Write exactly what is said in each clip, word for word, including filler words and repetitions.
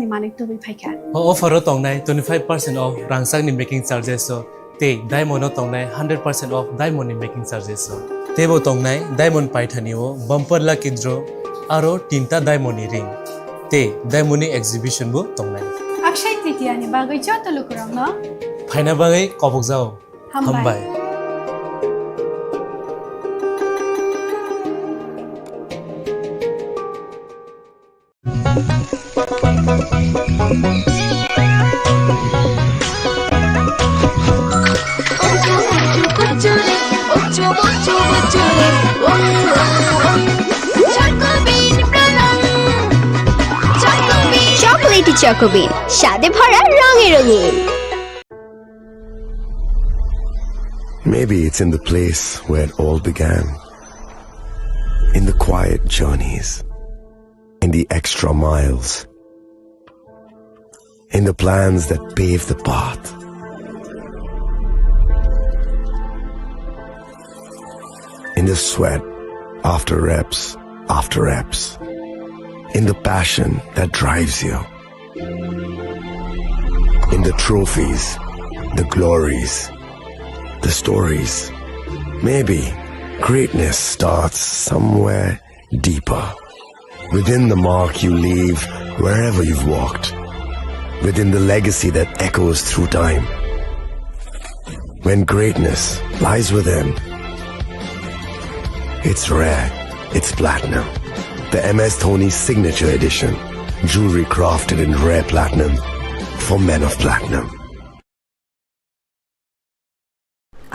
ni manwi tubui phaikha. O offer o tongnai twenty five percent off rangchakni making charges o tei diamond o tongnai hundred percent off diamond ni making charges o. Teibo tongnai diamond paithani o bumper lucky draw aro tinta diamond ni ring tei diamond ni exhibition bo tongnai. Akshay Tritiya ni bagwi joto lukurokno phaina bagwi kobokjao. Hambai. Hambai. Chocolatey Choco Bean, স্বাদে ভরা রঙে রঙিন। Maybe it's in the place where it all began. In the quiet journeys, in the extra miles, in the plans that pave the path, in the sweat after reps after reps, in the passion that drives you, in the trophies, the glories, the stories. Maybe greatness starts somewhere deeper, within the mark you leave wherever you've walked, within the legacy that echoes through time. When greatness lies within, it's rare, it's platinum. The M S Dhoni Signature Edition, jewelry crafted in rare platinum for men of platinum.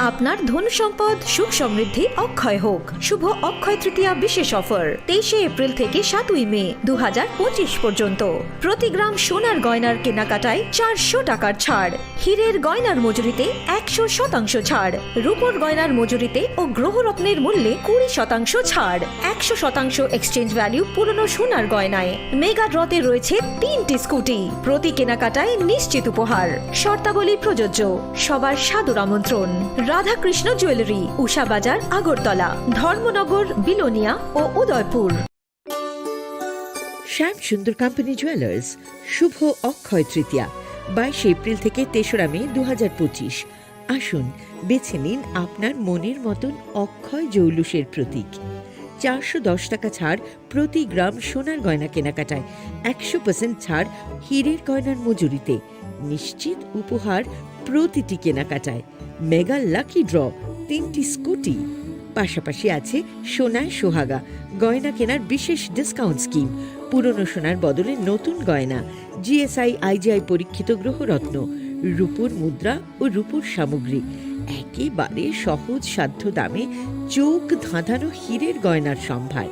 আপনার ধন সম্পদ সুখ সমৃদ্ধি অক্ষয় হোক। শুভ অক্ষয় তৃতীয়া বিশেষ অফার তেইশে এপ্রিল থেকে সাতই মে দু হাজার পঁচিশ পর্যন্ত। প্রতি গ্রাম সোনার গয়নার কেনাকাটায় চারশো টাকার ছাড়, হীরের গয়নার মজুরিতে একশো শতাংশ ছাড়, রূপোর গয়নার মজুরিতে ও গ্রহরত্নের মূল্যে কুড়ি শতাংশ ছাড়, একশো শতাংশ এক্সচেঞ্জ ভ্যালু পুরনো সোনার গয়নায়। মেগা ড্রতে রয়েছে তিনটি স্কুটি, প্রতি কেনাকাটায় নিশ্চিত উপহার। শর্তাবলী প্রযোজ্য। সবার সাদর আমন্ত্রণ। রাধাকৃষ্ণ জুয়েলারি, উষা বাজার, আগরতলা, ধর্মনগর, বিলোনিয়া ও উদয়পুর। শ্যাম সুন্দর কোম্পানি জুয়েলার্স, শুভ অক্ষয় তৃতীয়া, বাইশে এপ্রিল থেকে তেসরা মে দু হাজার পঁচিশ। আসুন, বেছে নিন আপনার মনের মতন অক্ষয় জৌলুসের প্রতীক। চারশো দশ টাকা ছাড় প্রতি গ্রাম সোনার গয়না কেনাকাটায়, একশো পার্সেন্ট ছাড় হীরের গয়নার মজুরিতে, নিশ্চিত উপহার প্রতিটি কেনাকাটায়। মেগা লাকি ড্র, তিনটি স্কুটি, পাশাপাশি আছে সোনায় সোহাগা, গয়না কেনার বিশেষ ডিসকাউন্ট স্কিম, পুরনো সোনার বদলে নতুন গয়না, G S I I G I পরীক্ষিত গ্রহরত্ন, রূপোর মুদ্রা ও রূপোর সামগ্রী, একেবারে সহজ সাধ্য দামে চোখ ধাঁধানো হীরের গয়নার সম্ভার।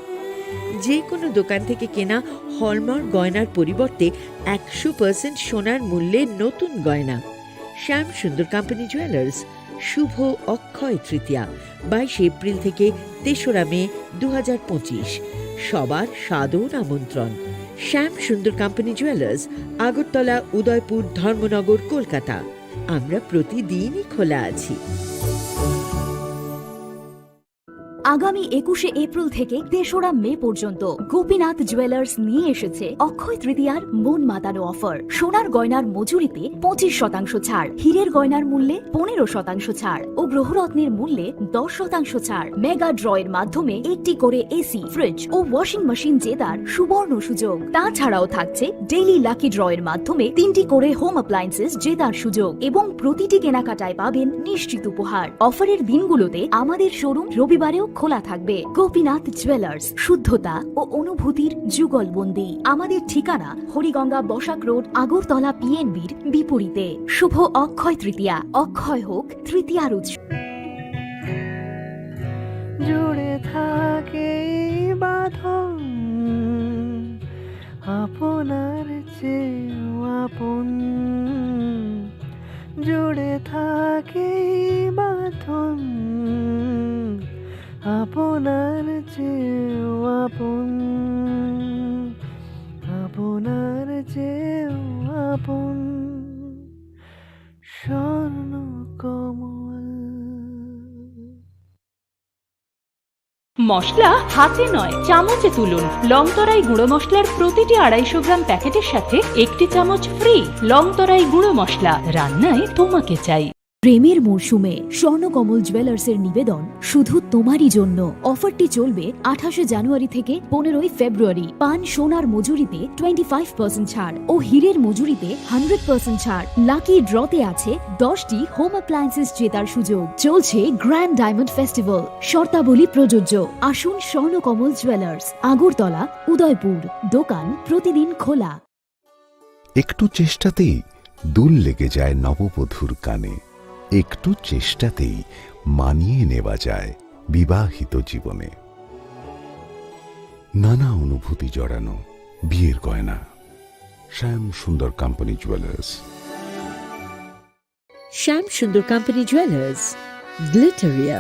যে কোনো দোকান থেকে কেনা হলমার্ক গয়নার পরিবর্তে একশো পার্সেন্ট সোনার মূল্যে নতুন গয়না। শ্যাম সুন্দর কোম্পানি জুয়েলার্স, শুভ অক্ষয় তৃতীয়া, বাইশে এপ্রিল থেকে তেসরা মে দু হাজার পঁচিশ। সবার সাদর আমন্ত্রণ। শ্যাম সুন্দর কোম্পানি জুয়েলার্স, আগরতলা, উদয়পুর, ধর্মনগর, কলকাতা। আমরা প্রতিদিনই খোলা আছি। আগামী একুশে এপ্রিল থেকে তেসরা মে পর্যন্ত গোপীনাথ জুয়েলার্স নিয়ে এসেছে অক্ষয় তৃতীয়ার মন মাতানো অফার। সোনার গয়নার মজুরিতে পঁচিশ শতাংশ ছাড়, হীরের গয়নার মূল্যে পনেরো শতাংশ ছাড় ও গ্রহরত্নের মূল্যে দশ শতাংশ ছাড়। মেগা ড্র এর মাধ্যমে একটি করে এসি, ফ্রিজ ও ওয়াশিং মেশিন জেতার সুবর্ণ সুযোগ। তাছাড়াও থাকছে ডেইলি লাকি ড্র এর মাধ্যমে তিনটি করে হোম অ্যাপ্লায়েন্সেস জেতার সুযোগ এবং প্রতিটি কেনাকাটায় পাবেন নিশ্চিত উপহার। অফারের দিনগুলোতে আমাদের শোরুম রবিবারেও খোলা থাকবে। গোপীনাথ জুয়েলার্স, শুদ্ধতা ও অনুভূতির যুগলবন্দি। আমাদের ঠিকানা হরিগঙ্গা বসাক রোড, আগরতলা পিএনবির বিপরীতে। শুভ অক্ষয় তৃতীয়া, অক্ষয় হোক তৃতীয়ার উৎসব। জুড়ে থাকে এই বাঁধন আপনার চেয়েও আপন। জুড়ে থাকে এই বাঁধন আপনার চেয়েও আপন, আপনার চেয়েও আপন। স্বর্ণ কমল। মশলা হাতে নয়, চামচে তুলুন। লংতরাই গুঁড়ো মশলার প্রতিটি আড়াইশো গ্রাম প্যাকেটের সাথে একটি চামচ ফ্রি। লংতরাই গুঁড়ো মশলা, রান্নায় তোমাকে চাই। প্রেমের মরশুমে স্বর্ণকমল জুয়েলার্সের নিবেদন শুধু তোমারই জন্য। অফারটি চলবে আঠাশে জানুয়ারি থেকে পনেরোই ফেব্রুয়ারি। পান সোনার মজুরিতে টোয়েন্টি ফাইভ পার্সেন্ট ছাড় ও হীরের মজুরিতে হান্ড্রেড পার্সেন্ট ছাড়। লাকি ড্রতে আছে দশটি হোম অ্যাপ্লায়েন্সেস জেতার সুযোগ। চলছে গ্র্যান্ড ডায়মন্ড ফেস্টিভ্যাল। শর্তাবলী প্রযোজ্য। আসুন স্বর্ণকমল জুয়েলার্স, আগরতলা, উদয়পুর। দোকান প্রতিদিন খোলা। একটু চেষ্টাতেই দুল লেগে যায় নববধূর কানে। একটু চেষ্টাতেই মানিয়ে নেওয়া যায় বিবাহিত জীবনে। নানা অনুভূতি জড়ানো বিয়ের গয়না। শ্যাম Sundar company jewellers. Shyam Sundar company jewellers, Glitteria.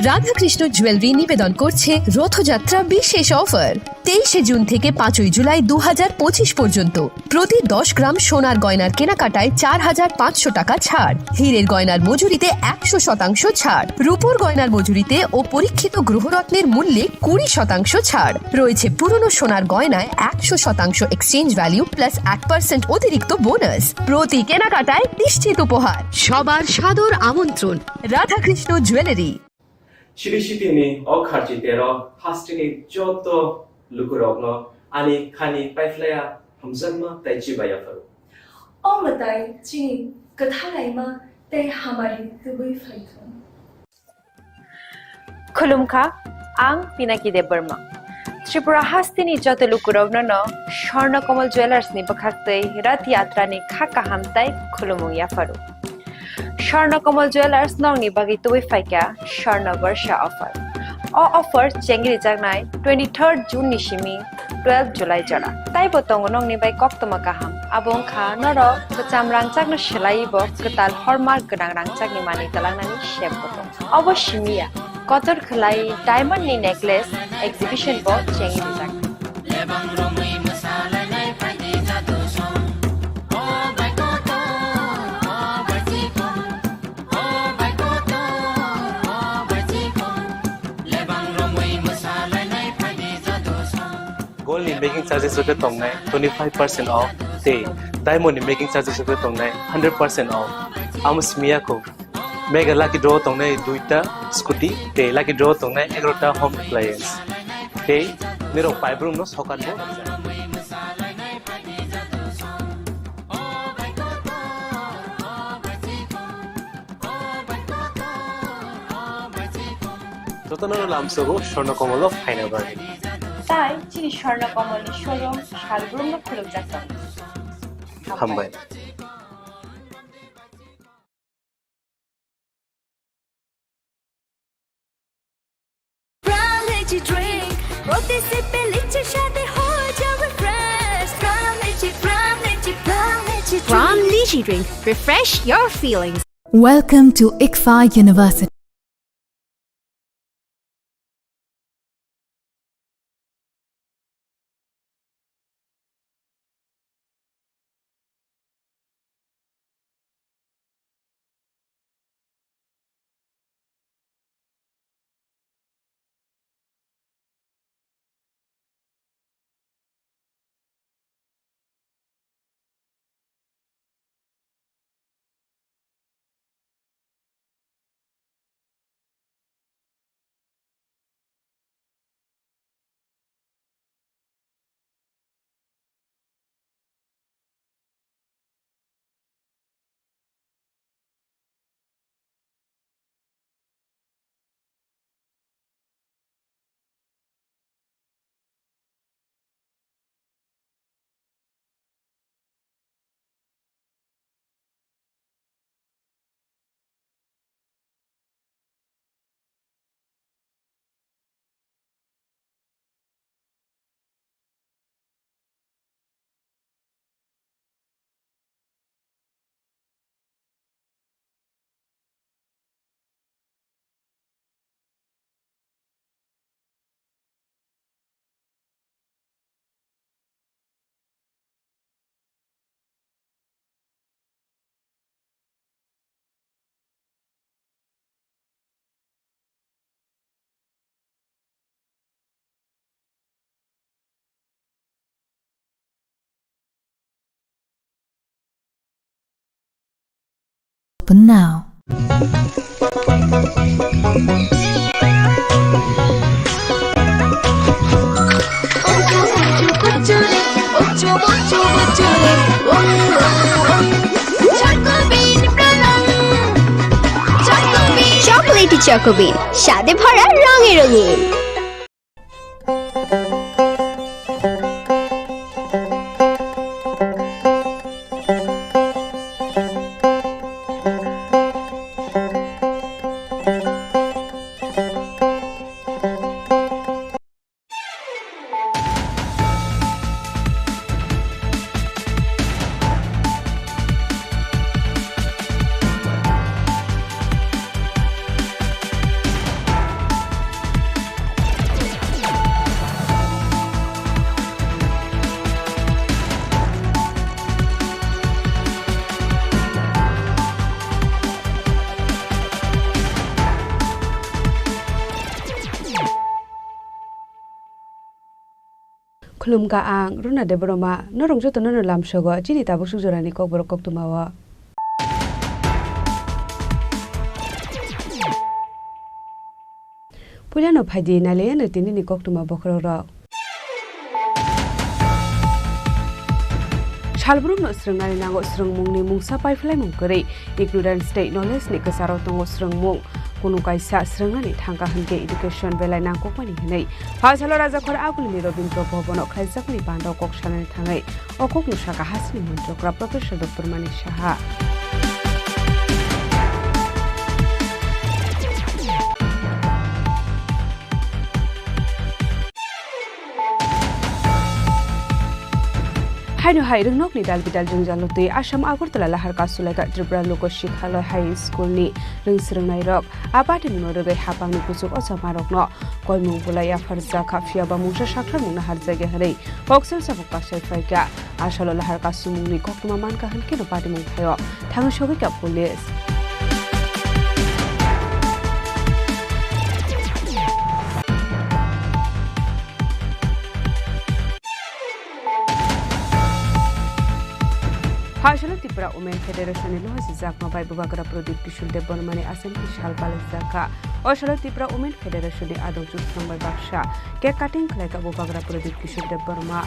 Radhakrishna jewellery নিবেদন করছে রথযাত্রা বিশেষ অফার। তেইশে জুন থেকে পাঁচই জুলাই দু হাজার পঁচিশ পর্যন্ত প্রতি দশ গ্রাম সোনার গয়নার কেনাকাটায় চার হাজার পাঁচশো টাকা ছাড়, হীরের গয়নার মজুরিতে একশো শতাংশ ছাড়, রূপোর গয়নার মজুরিতে ও পরীক্ষিত গ্রহরত্নের মূল্যে কুড়ি শতাংশ ছাড়। রয়েছে পুরনো সোনার গয়নায় একশো শতাংশ এক্সচেঞ্জ ভ্যালু প্লাস এক পার্সেন্ট অতিরিক্ত বোনাস। প্রতি কেনাকাটায় নিশ্চিত উপহার। সবার সাদর আমন্ত্রণ Radhakrishna jewellery. Chini sitini o kharchi tero hasteni joto lukurokno ani khani paiphlaiya hamjakma tei chibaiya pharo. O mwtai chini kwthang laima tei hamari tubui phaithung. Khulumkha, ang Pinaki Debbarma. Tripura hasteni joto lukurokno no Swarna Kamal Jewellers ni bwkhaktwi Rath Yatra ni kha kaham tai khulumung yapharu. Swarna Kamal Jewellers nokni bagwi tubui phaikha Swarna Barsha offer. O offer chengri jaknai twenty-third June ni simi twelve July jora. Taibo tongo nokni bai koktwma kaham. Abo wngkha norok kwcham rangchakno swlaiwi bo kwtal hallmark gwnang rangchakni manwi twlangnani sep bo tongo. Obo simi ya, kotor khwlai diamond ni necklace exhibition bo chengwi rijak. Gold ni making charges rok khe tongnai twenty five percent off tei diamond ni making charges rok khe tongnai hundred percent off. Amo simi ya kho. Mega lucky draw tongnai duita scooty tei lucky draw tongnai egarota home appliance. Tei nirok paibrumno sokat bo rijak. Jotono lamsogo Swarna Kamal o phaina bagwi. Tai chini Swarna Kamal ni showroom salbrumno khulumjak tongo. Hambai. Pram Lychee Drink, প্রতি সিপে লিচি স্বাদে হয়ে যাবে fresh। Pram Lychee, Pram Lychee, Pram Lychee Drink। Pram Lychee Drink, refresh your feelings। Welcome to ICFAI University. Open now. Chocolatey Choco Bean, স্বাদে ভরা রঙে রঙিন। Khulumkha ang Runa Debbarma, norok jotono no lamsogo chini tabuk suk jorani kokborok koktwmao. Puilano phaidi nailaiano tinini koktwma bokhorokrok. Salbrumno swrwngnani nango swrwngmungni mungsa paiphlaimung kwrwi, ignorance tei knowledge ni kwcharo tongo swrwngmung. Kunu kaisa swrwngnani thangkha hwnkhe education belai nangkukmani hwnwi Phalsalo Rajakhor Agulini Rabindra Bhavan-o khlaijakmani bandao kok sanani thangwi o kokno sakha hasini montrokra Professor Doctor Manik Saha. Haino hai rwngnokni dalbidal jwngjalo twi Assam Agartala lahar kasulaikha Tripura Logo Shikhalaya High School ni rwngswrwngnairok. A patimungno rwgwi hapangni kuchuk ochamarokno koimung bulai yapharjakha, phiyaba mungsa sakthar mungno harjakya hwnwi koksil sabuk kasai phaikha. Asalo lahar kasumungni koktwma mankha hwnkheno patimung thaio thangwi sogwikha police. Phalsalo Tripura Women Federation ni loha sijakma bai Bubagra Pradip Kishore Debbarma ni aswk sal palaijak kha. O salo Tripura Women Federation ni adong chusong bai baksa cake cutting khlaikha Bubagra Pradip Kishore Debbarma.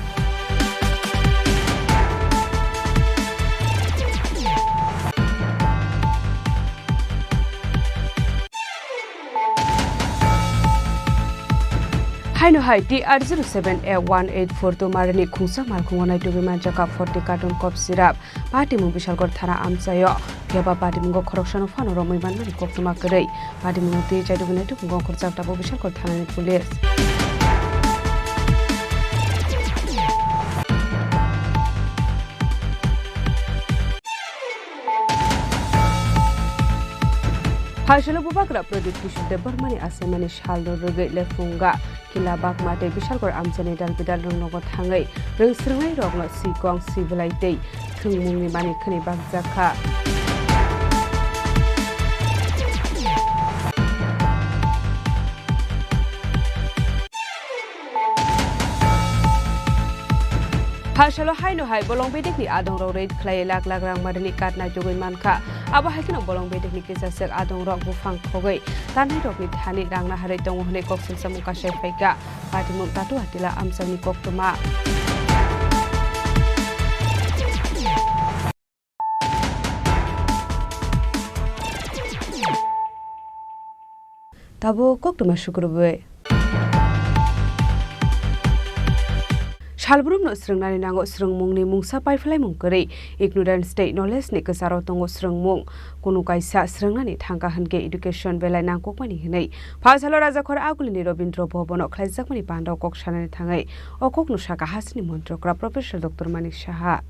Haino hai T R zero seven A one eight four two marini khungsa malkhungo naitugwi manjakha forty carton cough syrup. Patimung Bisalgor thana amchaio. Phiyaba patimungo khoroksano phano romwi manmani koktwma kwrwi. Patimungo twi chaitugwi naitugwi ongkhorjak tabuk Bisalgor thanani police. Phalsalo Bubagra Pradip Kishore Debbarmani achaimani salno rwgwi lephunga Kila Bagma tei Bisalgor amchaini dalbidal rwngnogo thangwi rwngswrwngnairokno sikong, sibilai tei thwngmungni mani khwnwi bakjak kha. Phalsalo haino hai bolong bedekni adongrok raid khlaiwi lakh lakh rang marini card naitugwi mankha. Abo hai kheno bolong bedekni kisaswk adongrok buphang khogwi tannairokni thani rang naharwi tongo hwnwi koksil samung kasai phaikha. Patimung Tatu Atila amchaini koktwma. Tabuk koktwma sukrubwi. Salbrumno swrwngnani nango swrwngmungni mungsa paiphlaimung kwrwi, ignorance tei knowledge ni kwcharo tongo swrwngmung. Kunu kaisa swrwngnani thangkha hwnkhe education belai nangkukmani hwnwi Phalsalo Rajakhor Agulini Rabindra Bhavan-o khlaijakmani bandao kok sanani thangwi o kokno sakha hasini montrokra Professor Doctor Manik Saha.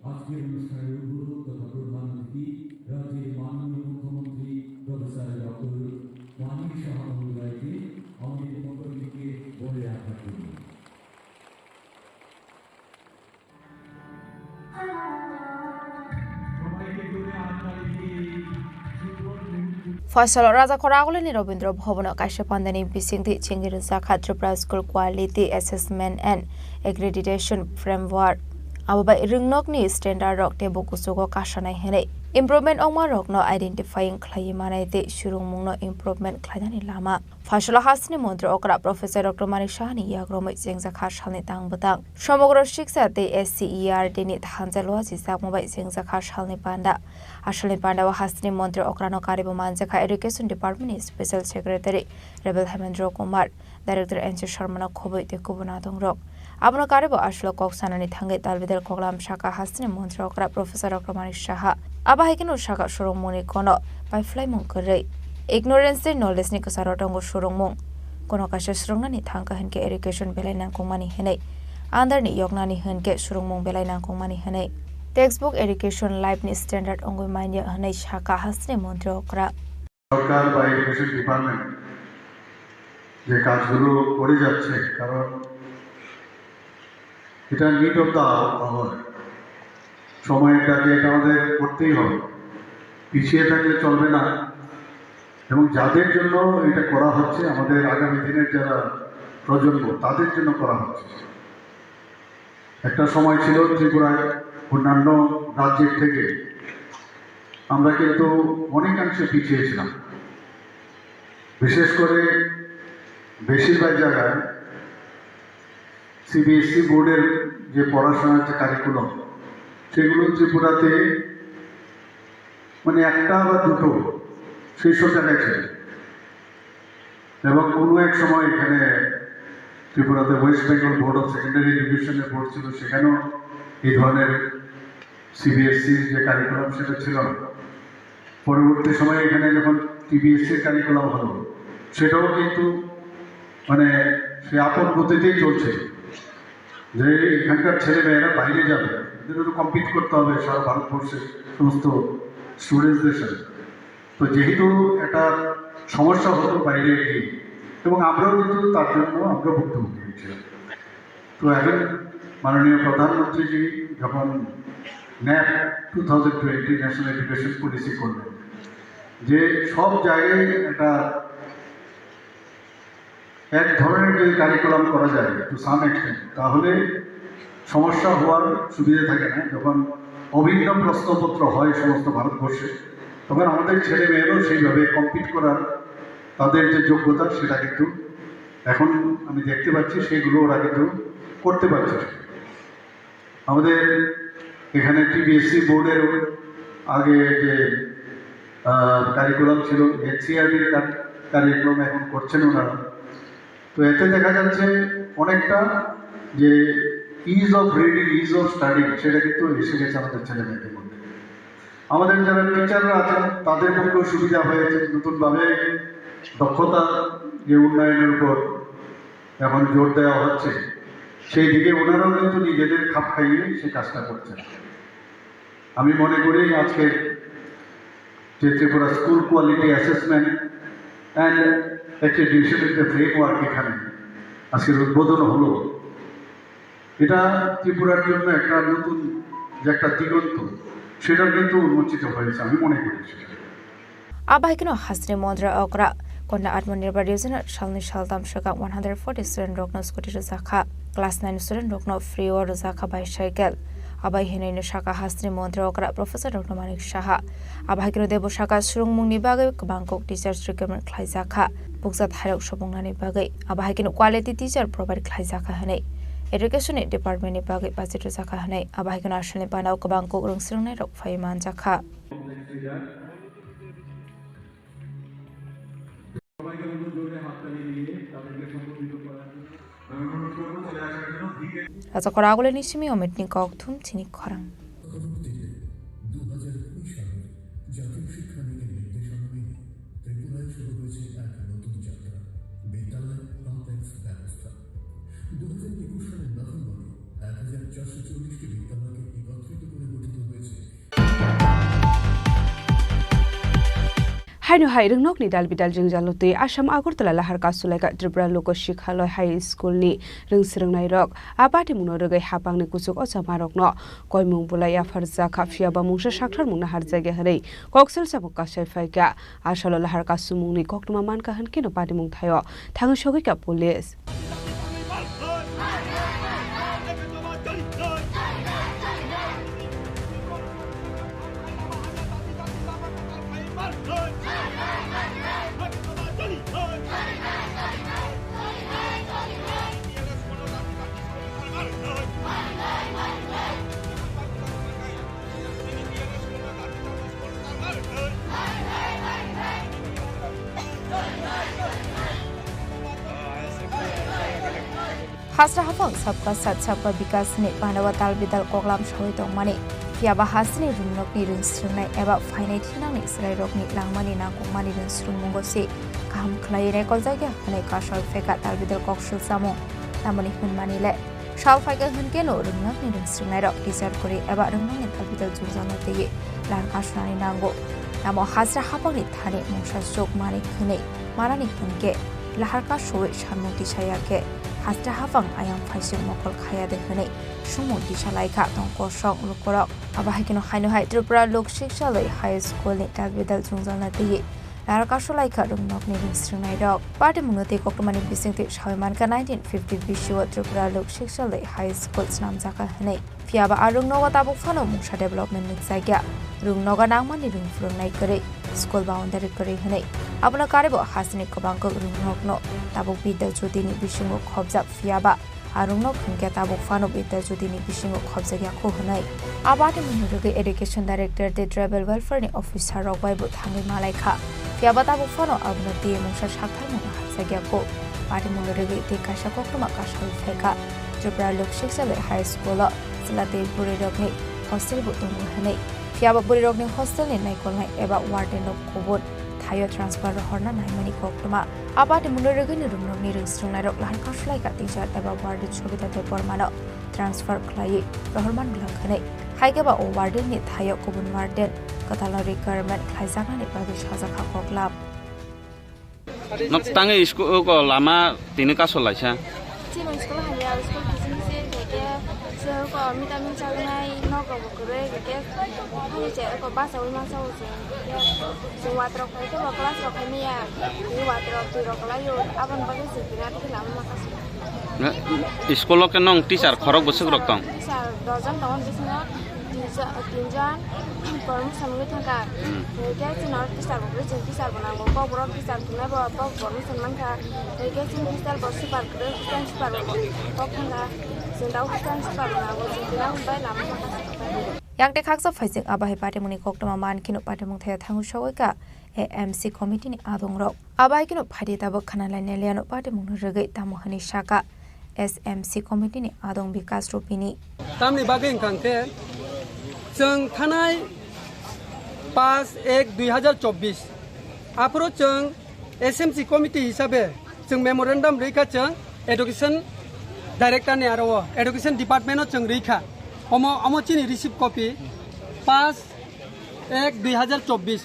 আজকের অনুষ্ঠানের উদ্বোধক তথা প্রধান অতিথি রাজ্যের মাননীয় মুখ্যমন্ত্রী professor doctor Manik সাহা মহোদয়কে আমাদের পক্ষ থেকে বলে রাখার জন্য। Phalsalo Rajakhor Agulini Rabindra Bhavan-o kaisa pandani bisingtwi chengwi rwjakha Tripura School Quality Assessment and Accreditation Framework. Abo bai rwngnokni standard rok teibo kuchugo kasanai hwnwi improvement wngma rokno identifying khlaiwi manai tei surungmungno improvement khlainani lama. Phaisalo hasteni montri okra Professor Doctor Manik Sahani yagromwi chengjakha salni tang bwtang. Somogro Shiksha tei S C E R T ni thansa luachijakma bai chengjakha salni panda. Asalni pandao hasteni montri okrano karibo manjakha Education Department ni Special Secretary Rebel Hemendra Kumar, Director N C Sharma no khobwi tei kubun adongrok. Abono karibo asalo kok sanani thangwi dalbidal koklam saka hasteni montri okra Professor Doctor Manik Saha. Abo hai kheno saka surungmungni kono paiphlaimung kwrwi. Ignorance tei knowledge ni kwcharo tongo surungmung. Kono kaisa surungnani thangkha hinkhe education belai nangkukmani hinwi. Under ni yoknani hinkhe surungmung belai nangkukmani hinwi. Textbook education life ni standard wngwi manya hinwi saka hasteni montri okra. সরকার বা education department যে কাজগুলো করে যাচ্ছে, কারণ এটা need of the our, সময়ের ডাকে এটা আমাদের করতেই হবে। পিছিয়ে থাকলে চলবে না। এবং যাদের জন্য এটা করা হচ্ছে, আমাদের আগামী দিনের যারা প্রজন্ম, তাদের জন্য করা হচ্ছে। একটা সময় ছিল ত্রিপুরায় অন্যান্য রাজ্যের থেকে আমরা কিন্তু অনেকাংশে পিছিয়ে ছিলাম। বিশেষ করে বেশিরভাগ জায়গায় সিবিএসই বোর্ডের যে পড়াশোনার যে কারিকুলাম, সেগুলো ত্রিপুরাতে মানে একটা বা দুটো শীর্ষ জায়গায় ছিল। এবং কোনো এক সময় এখানে ত্রিপুরাতে ওয়েস্ট বেঙ্গল বোর্ড অফ সেকেন্ডারি এডুকেশনের বোর্ড ছিল, সেখানেও এই ধরনের সিবিএসইর যে কারিকুলাম, সেটা ছিল না। পরবর্তী সময়ে এখানে যখন টিবিএসসির কারিকুলাম হলো, সেটাও কিন্তু মানে সে আপন গতিতেই চলছে, যে এখানকার ছেলে মেয়েরা বাইরে যাবে, এদের তো কম্পিট করতে হবে সারা ভারতবর্ষের সমস্ত স্টুডেন্টসদের সাথে। তো যেহেতু একটা সমস্যা হতো বাইরে গিয়ে, এবং আমরাও কিন্তু তার জন্য আমরা ভুক্তভোগী হয়েছিলাম। তো এখন মাননীয় প্রধানমন্ত্রীজি যখন NEP two thousand twenty national education policy করলেন, যে সব জায়গায় একটা এক ধরনের যদি কারিকুলাম করা যায় টু সাম এক্সটেন্ট, তাহলে সমস্যা হওয়ার সুবিধা থাকে না। যখন অভিন্ন প্রশ্নপত্র হয় সমস্ত ভারতবর্ষে, তখন আমাদের ছেলে মেয়েরাও সেইভাবে কম্পিট করার তাদের যে যোগ্যতা, সেটা কিন্তু এখন আমি দেখতে পাচ্ছি, সেগুলো ওরা কিন্তু করতে পারছে। আমাদের এখানে টিবিএসসি বোর্ডেরও আগে যে কারিকুলাম ছিল, এনসিইআরটির কারিকুলাম এখন করছেন ওনারা। তো এতে দেখা যাচ্ছে অনেকটা যে is of reading, is of studying, সেটা কিন্তু এসে গেছে আমাদের ছেলে মেয়েদের মধ্যে। আমাদের যারা টিচাররা আছেন, তাদের পক্ষেও সুবিধা হয়েছে, নতুনভাবে দক্ষতা যে উন্নয়নের উপর এখন জোর দেওয়া হচ্ছে, সেই দিকে ওনারাও কিন্তু নিজেদের খাপ খাইয়ে সে কাজটা করছেন। আমি মনে করি আজকে যে Tripura school quality assessment and অ্যাক্রিডিটেশনের যে ফ্রেমওয়ার্ক এখানে আজকের উদ্বোধন হলো, এটা ত্রিপুরার জন্য একটা নতুন যে একটা দিগন্ত, সেটা কিন্তু উন্মোচিত হয়েছে, আমি মনে করি সেটা। Abahaikeno hasteni montri okra konna Atmanirbhar Yojana salni saltam swkang one hundred forty student rokno scooty rwjakha. Class nine student rokno free o rwjakha bicycle. Abai hinwi no saka hasteni montri okra Professor Doctor Manik Saha. Abahaikeno debo saka surungmungni bagwi kwbang kok teachers recruitment khlaijakha. Bukjak thairok sopungnani bagwi. Abahaikeno quality teacher provide khlaijakha hinwi. Education ni department ni bagwi budget rwjakha hinwi. Abahaikeno asalni panao kwbang kok rwng swrwngnairok phaiwi manjakha. রাজা করাগুলেনি সিমি অমিতনি কক থুম চিনি খরাং। দু হাজার কুড়ি সালের জাতীয় শিক্ষানীতির নির্দেশনা মেনে ত্রিপুরায় শুরু হয়েছে এক নতুন যাত্রা, বিদ্যালয় কমপ্লেক্স ব্যবস্থা। দু হাজার একুশ সালের নভেম্বরে এক হাজার চারশো চল্লিশটি বিদ্যালয়কে একত্রিত করে গঠিত হয়েছে। Haino hai rwngnokni dalbidal jwngjalo twi Assam Agartala lahar kasulaika Tripura Loko Sikhaloi High School ni rwngswrwngnairok a patimungno rwgwi hapangni kuchuk ochamarokno koimung bulai yapharjakha, phiyaba mungsa sakthar mungna harjakya hwnwi koksil samung kasai phaikha. Asalo lahar kasumungni koktwma mankha hwnkhe no patimung thaio thangwi sogwikha police. Asra hapang Sabka Sath Sabka Vikas ni pandao tal bidal koklam sawi tongmani, phiyaba hasini rungnokni rwngsrwngnai eba phainai thinangni chwrairokni langmani nangkukmani rwngsrwngmungo se kaham khlaiwi rekoljakya hwnwi kasol pheka tal bidal kok swlsamung. Tamoni hwnmani le, sal phaikha hwnkhe no rungnokni rwngsrwngnairok teacher kwrwi eba rungnokni tal bidal jwngjal no twiwi lahar kasunani nango. Tamo hasra hapangni thani mungsa chuk manwi hwnwi manani hwnkhe lahar kasui sanmung tisaya khe hasra hapang ayang phaising mokol khaya de hwnwi sumung tisa laikha tong kosong lukurok. Abo hai kheno haino hai Tripura Lok Shikshaloi High School ni tal bidal jwngjal no twiwi lahar kasulaikha rungnokni rwngsrwngnairok. Patimungno tei koktwmani bisingtwi sawi mankha nineteen fifty bisio Tripura Lok Shikshaloi High School swnamjakha hwnwi. Phiyaba a rwngnogo tabuk phano mungsa development nukjakya. Rwngnogo nangmani rwng phwrwngnai kwrwi, school boundary kwrwi hwnwi. Abono karwibo hasini kwbangkuk rwngnokno tabuk Bidya Jyotini bisingo khobjak, phiyaba a rwngnok hwnkhe tabuk phano Bidya Jyotini bisingo khobjakya kho hwnwi. A patimungni rwgwi Education Director tei Tribal Welfare ni officer rok bai bo thangwi malaikha. Phiyaba tabuk phano abono twi mungsa saktharmung hapjakya kho. Patimungni rwgwi tei kaisa koktwma kasui phaikha. Tripura Lok Shikshaloi High School o chwla tei bwrwirokni hostel bo tongo hwnwi. Phiyaba bwrwirokni hostel ni naikolnai eba warden rok kubun thaio transfer rohorna naimani koktwma. A patimungno rwgwini rungnokni rwngsrwngnairok lahar kasulaikha teacher eba warden Sobita Debbarmano transfer khlaiwi rohorman gwlak hwnwi. Hai khe ba o warden ni thaio kubun warden kwtalno recruitment khlaijaknani bagwi sajakha koklam. Nok tangwi school ko lama tini kasol laisa. Chini school hamya, school kiching se keke se ko mitamin chagnai nok rok bo kwrwi keke. Ani che ko basa wi masa wi se. Se wat rok khai ko class rok khai miya. Ni wat rok twi rok lai yo. Abon bagwi se kina twi lama maka se. School o ke nong teacher khorok bwswk rok tong? Teacher dojon tongo bisingo. Tinjon, tinjon promotion wngwi thangkha. Hmm. Hwnkhe chwng teacher bo kwrwi, chwng teacher bo nango, kokborok teacher tongnai bo, bo promotion mankha. Hwnkhe chwng hostel bo super kwrwi, hostel super bo kok thangkha. Chwng da hostel super bo nango, chwng tini bai lama thangkha. Yang tei khaksa phaising abo hai patimungni koktwma man kheno patimung thaya thangwi sogwi kha A M C committee ni adongrok. Abo hai kheno phaidi tabuk khana lainai liano patimungno rwgwi tamo hwnwi sakha S M C committee ni adong Bikas Rupini. Tamni bagwi wngkha hwnkhe chwng thanai paanch ek dui hazar chobbish aphuru chwng S M C committee hisabe chwng memorandum rwikha chwng education director ni aro o education department o chwng rwikha. Omo, omo chini receive copy paanch ek dui hazar chobbish.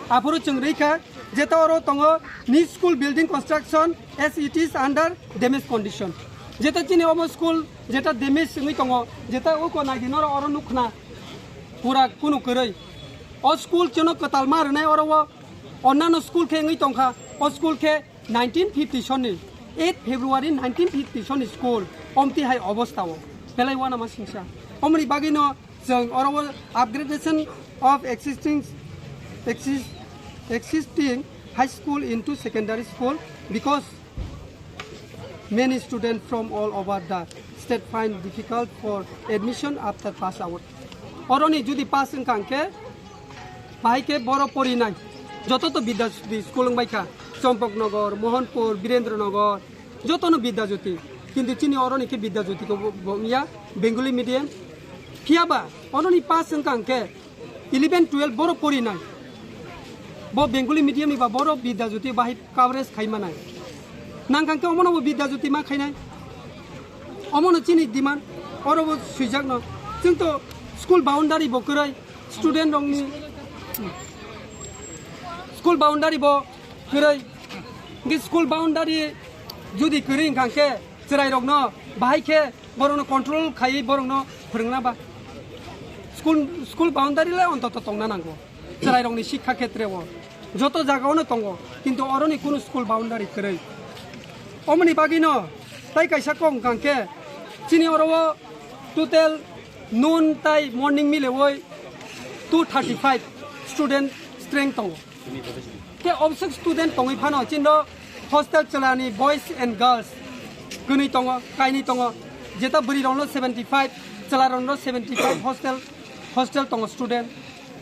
Aphuru chwng rwikha, jeta oro tongo new school building construction as it is under damage condition. Jeta chini omo school jeta damage wngwi tongo, jeta uko naidi noro oro nukkhna pura kunu kwrwi. O school chwngno kwtal ma rwnai oro o onnano school khe wngwi tongkha, o school khe nineteen fifty sonni, eight February nineteen fifty sonni school omti hai obostha o belai uanama singsa. Omoni bagwino chwng oro o upgradation of existing, exist-, existing high school into secondary school because many students from all over the state find difficult for admission after pass out. Oroni jodi pass wngkha hwnkhe, bahai khe boro porinai. Joto to Bidya Jyoti school wngbai kha. Champaknagar, Mohanpur, Birendranagar, joto no Bidya Jyoti. Kintu chini oroni khe Bidya Jyoti ko bo, bo wngya, Bengali medium. Phiyaba, oroni pass wngkha hwnkhe, eleven, twelve boro porinai. Bo Bengali medium ni ba boro Bidya Jyoti bahai coverage khai manai. Nangkha hwnkhe omono bo Bidya Jyoti ma khainai. Omono chini demand, oro bo swijakno. Chwng to school boundary bo kwrwi, student rokni school boundary bo kwrwi. Hwnkhe school boundary jodi kwrwi wngkha hwnkhe chwrairokno bahai khe borokno control khaiwi borokno phwrwngna ba. School, school boundary le ontoto tongna nango. Chwrairokni sikha khetre o joto jagao no tongo, kintu oroni kunu school boundary kwrwi. Omoni bagwino tai kaisa kok wngkha hwnkhe chini oro o total noon tai morning milewi two thirty five student strength tongo. Khe obswk student tongwi phano chini hostel chwlani boys and girls kwnwi tongo, kainwi tongo, jeta bwrwi rokno seventy five, chwla rokno seventy five hostel, hostel tongo student.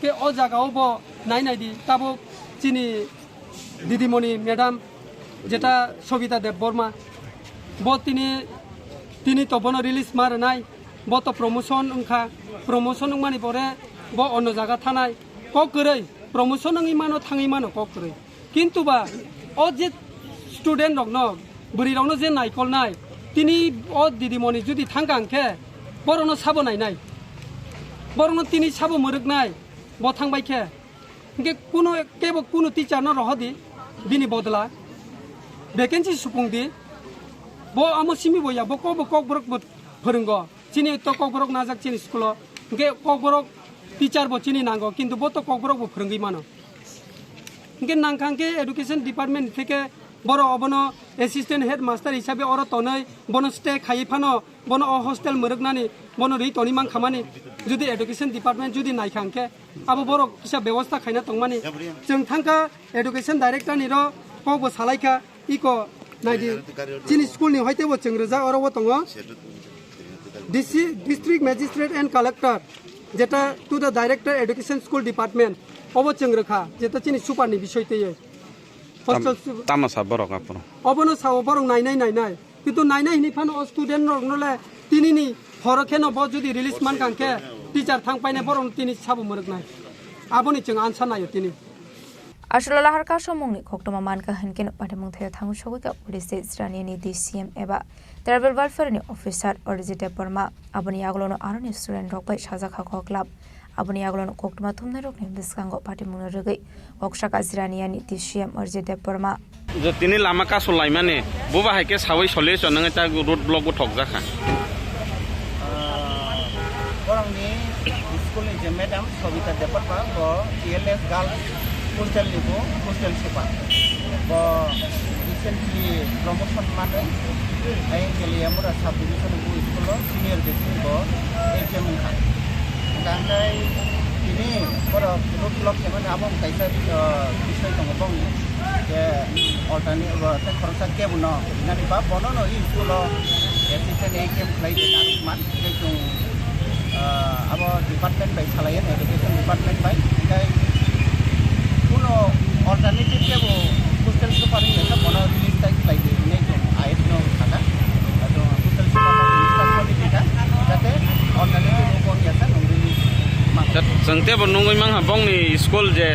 Khe o jagao bo nai nai di, tabuk chini didimoni madam jeta Sobita Debbarma, bo tini Tini to bono release ma rwnai, bo to promotion wngkha, promotion wngmani pore bo ono jaga thanai, kok kwrwi, promotion wngwi mano, thangwi mano kok kwrwi. Kintu ba o je student rokno, bwrwi rokno je naikolnai, tini o didimoni judi thangkha hwnkhe borokno sabo nainai, borokno tini sabo mwrwknai, bo thangbai khe. Hingke kuno kebo kuno teacher no rohodi, bini bodla vacancy supung di. Bo amo simi bo ya, bo kok bo kokborok bo phwrwngo. Chini to kokborok najak chini school o. Hingke kokborok teacher bo chini nango, kintu bo to kokborok bo phwrwngwi mano. Hingke nangkha hingke education department theke borok obono assistant headmaster hisabe oro tonwi bono stay khaiwi phano bono o hostel mwrwknani, bono rwi toni mankhamani, judi education department judi naikha hingke, abo borok kisa bebosta khaina tongmani. Chwng thangkha education director ni ro kok bo salaikha, iko naidi, chini school ni hoite bo chwng rwjak oro bo tongo. D C, district magistrate and collector, jeta to the director education school department, obo chwng rwkha, jeta chini super ni bisoi twiwi. Tam-, hostel su- tamo sa borok aphuru? Obono sao borok nainai nainai. Kintu nainai hini phano o student rokno le tinini horo kheno bo jodi release mankha hwnkhe teacher thang painai borokno tini sabo mwrwknai. Aboni chwng ansa naio tini. Aswk lahar kasomungni koktwma mankha hwnkhe no patimung thaio thango sogwi ka police tei Jiraniani D C M eba tribal welfare ni officer Arijit Debbarma. Aboni yagulono aroni student rok bai sajak kha koklap. Aboni yagulono koktwma thumnairokni bwskango patimungno rwgwi kok saka Jiraniani D C M Arijit Debbarma. Je tini lama kasu laimani, bo bahai khe sawi solution wngwi ta road block bo thokjakha. Ah, borokni school ni je madam Sobita Debbarma, bo T L S Girls Hostel ni bo hostel super. Bo recently promotion manwi I N K Liamura sub division ni bo school o senior basic bo H M wngkha. Hingkha hingkhai tini borok road block khaimani abo wng kaisa, ah, bisoi tongo bongni. Je alternate, ah, tei khoroksa kebo no rinani ba bono no i school o assistant H M khlai de narwkman. Tei chwng, ah, abo department bai salai, education department bai. Hingkhai kuno alternative kebo hostel super wngya khe bono release tai khlai di hinwi chwng I S no sakha. Ado hostel super no release ta soni thika, jate alternative bo wngya khe nwng release ma. Chwng tebo nungwi mankha bongni school je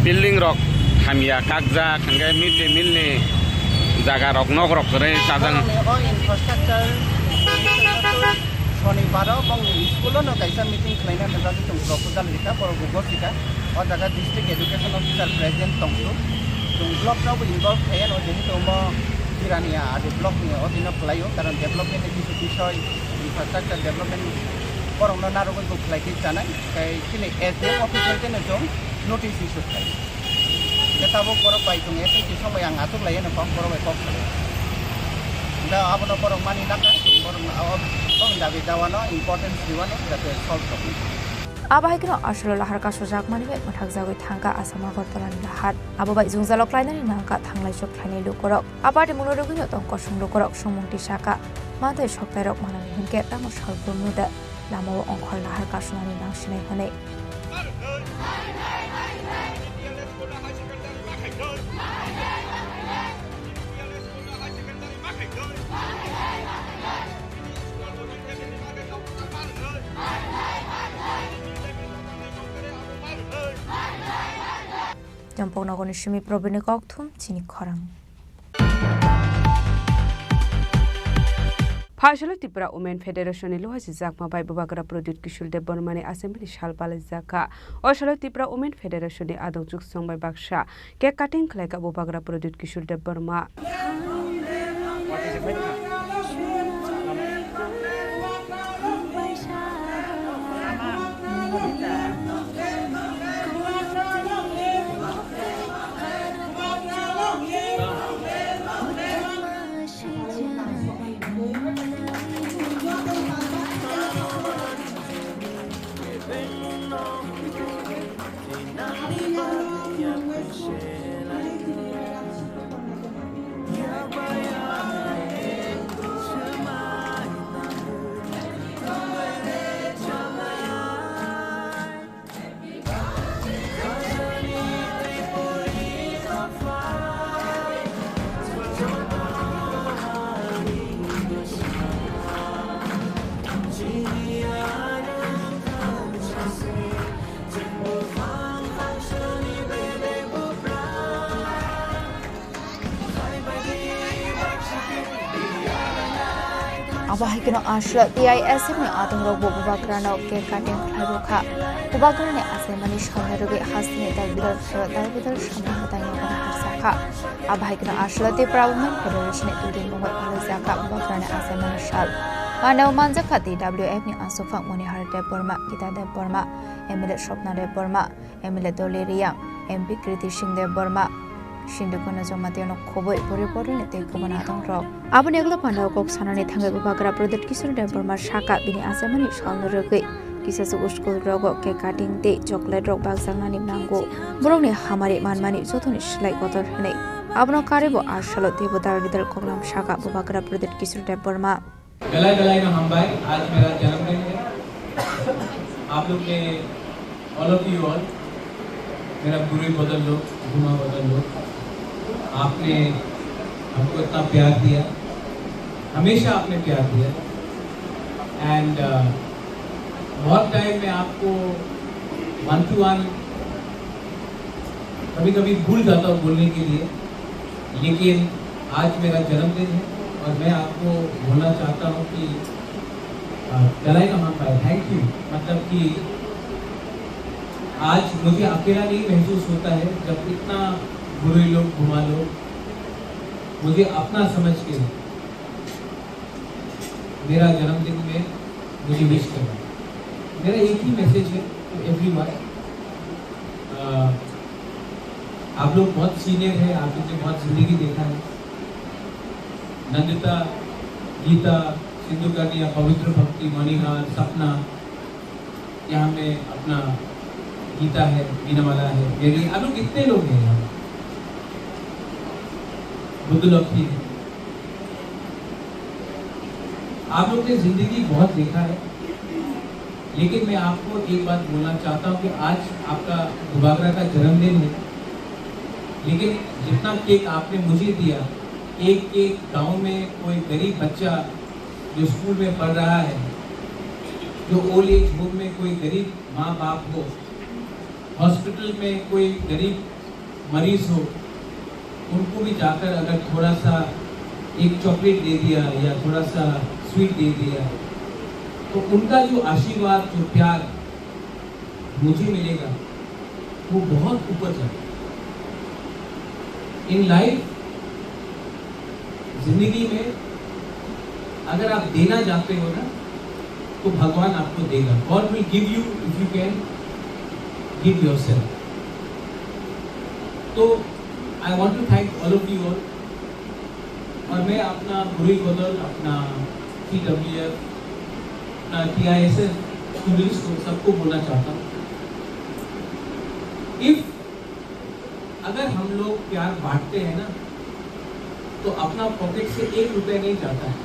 building rok hamya kakjak, hingkhe mid day meal ni jaga rok, nok rok kwrwi chajak. Borokni o infrastructure Sonibaro bongni school-o no kaisa meeting khlaina nukjagwi chwng proposal rikha, borok bo gosika. O jaga district education officer present tongsu. Chwng block-no bo involve khaiya no, jehetu omo Jirania adi block-ni odino khlaio, karon development-ni kisu bisoi, infrastructure development borokno narwgwi bo khlai khe chanai. Tei chini S D M office bai kheno chwng notice issue khlai. Khe tabuk borok bai chwng S M T somoi ang achuk lai eno kok borok bai kok salai. Da abono borok mani naka, borok ma-, o, borok dabi dawano importance riwano jate solve tongwi. Abo hai kheno asolo lahar kasujak mani bai mwthakjagwi thangkha Assam Agartala ni lahar. Abo bai jwngjalo klainani nangkha thanglai chuk khlainai lukurok. A party mungno rwgwino tong kosong lukurok songmung tisaka. Manthai soktairok manani hinkhe tamo salbrumno de. Lamao ongkhor lahar kasunani nangsinai hwnwi. Champoknogorni simi Probirni kokthum chini khorang. Phaisalo Tripura Women Federation ni luhasi jakma bai Bubagra Pradyut Kishore Debbarma ni assembly sal palaijak kha. O salo Tripura Women Federation ni adong chuksong bai baksa cake cutting khlai kha Bubagra Pradyut Kishore Debbarma. Abo hai kheno aswk T I S F ni atongrokbo bubagrano cake cutting khlai rw kha. Bubagrani achaimani salni rwgwi hasteni dalbidal khlaio, dalbidal samung mwtaino harsa kha. Abo hai kheno aswk Tipra Women Federation ni twi mungwi phalwi jakha bubagrani achaimani sal. Maneo manjakha T W F ni aswk phang Monihar Debbarma, Gita Debbarma, M L A Swapna Debbarma, M L A Doli Reang, M P Kriti Singh Debbarma, Sindhu Kunna Jamatia no khoboi pori poroni tei kubun atongrok. Aboni ulo pandao kok sanani thangwi bubagra Pradyut Kishore Debbarma sakha bini achaimani salno rwgwi kisasuk school rogo cake cutting tei chocolate rok bakjaknani nango. Borokni hamari manmani jotoni slai kotor hinwi. Abono karwibo aswk salo teibo dalbidal koklam sakha bubagra Pradyut Kishore Debbarma. Galai galai no hambai, aaj mera janamdin hai. Aap log ne, all of you all, mera burui badal log, bhuma badal log, aapne humko itna pyaar diya, hamesha aapne pyaar diya, and bahut time main aapko one to one kabhi kabhi bhul jata hoon bolne ke liye, lekin aaj mera janamdin hai aur main aapko bolna chahta hoon ki galai ka hambai, thank you, matlab ki aaj mujhe akela nahi mehsoos hota hai jab itna burui log, bhuma log mujhe apna samajh ke mera janamdin main mujhe wish karna hai. Mera ek hi message hai to everyone, आप लोग बहुत सीनियर है, आप लोग ने बहुत जिंदगी देखा है। नंदिता, गीता, सिंधु कन्या, पवित्र भक्ति, मणिहार, सपना, यहाँ में अपना गीता है, बीनामाला है, मेरी, आप लोग कितने लोग हैं यहाँ? बुद्धलक्ष्मी है। आप लोग ने जिंदगी बहुत देखा है, लेकिन मैं आपको एक बात बोलना चाहता हूँ कि आज आपका बुबागरा का जन्मदिन है, लेकिन जितना केक आपने मुझे दिया, एक एक गांव में कोई गरीब बच्चा जो स्कूल में पढ़ रहा है, जो ओल्ड एज होम में कोई गरीब माँ बाप हो, हॉस्पिटल में कोई गरीब मरीज हो, उनको भी जाकर अगर थोड़ा सा एक चॉकलेट दे दिया या थोड़ा सा स्वीट दे दिया, तो उनका जो आशीर्वाद, जो प्यार मुझे मिलेगा, वो बहुत ऊपर जाएगा। In life, जिंदगी में अगर आप देना चाहते हो ना, तो भगवान आपको देगा। God will give you if you can give yourself. तो I want to thank all of you all। और मैं अपना बुरी बदल, अपना T W F, अपना T I S F students को, सबको बोलना चाहता हूँ, इफ अगर हम लोग प्यार बांटते हैं ना, तो अपना पॉकेट से एक रुपया नहीं जाता है,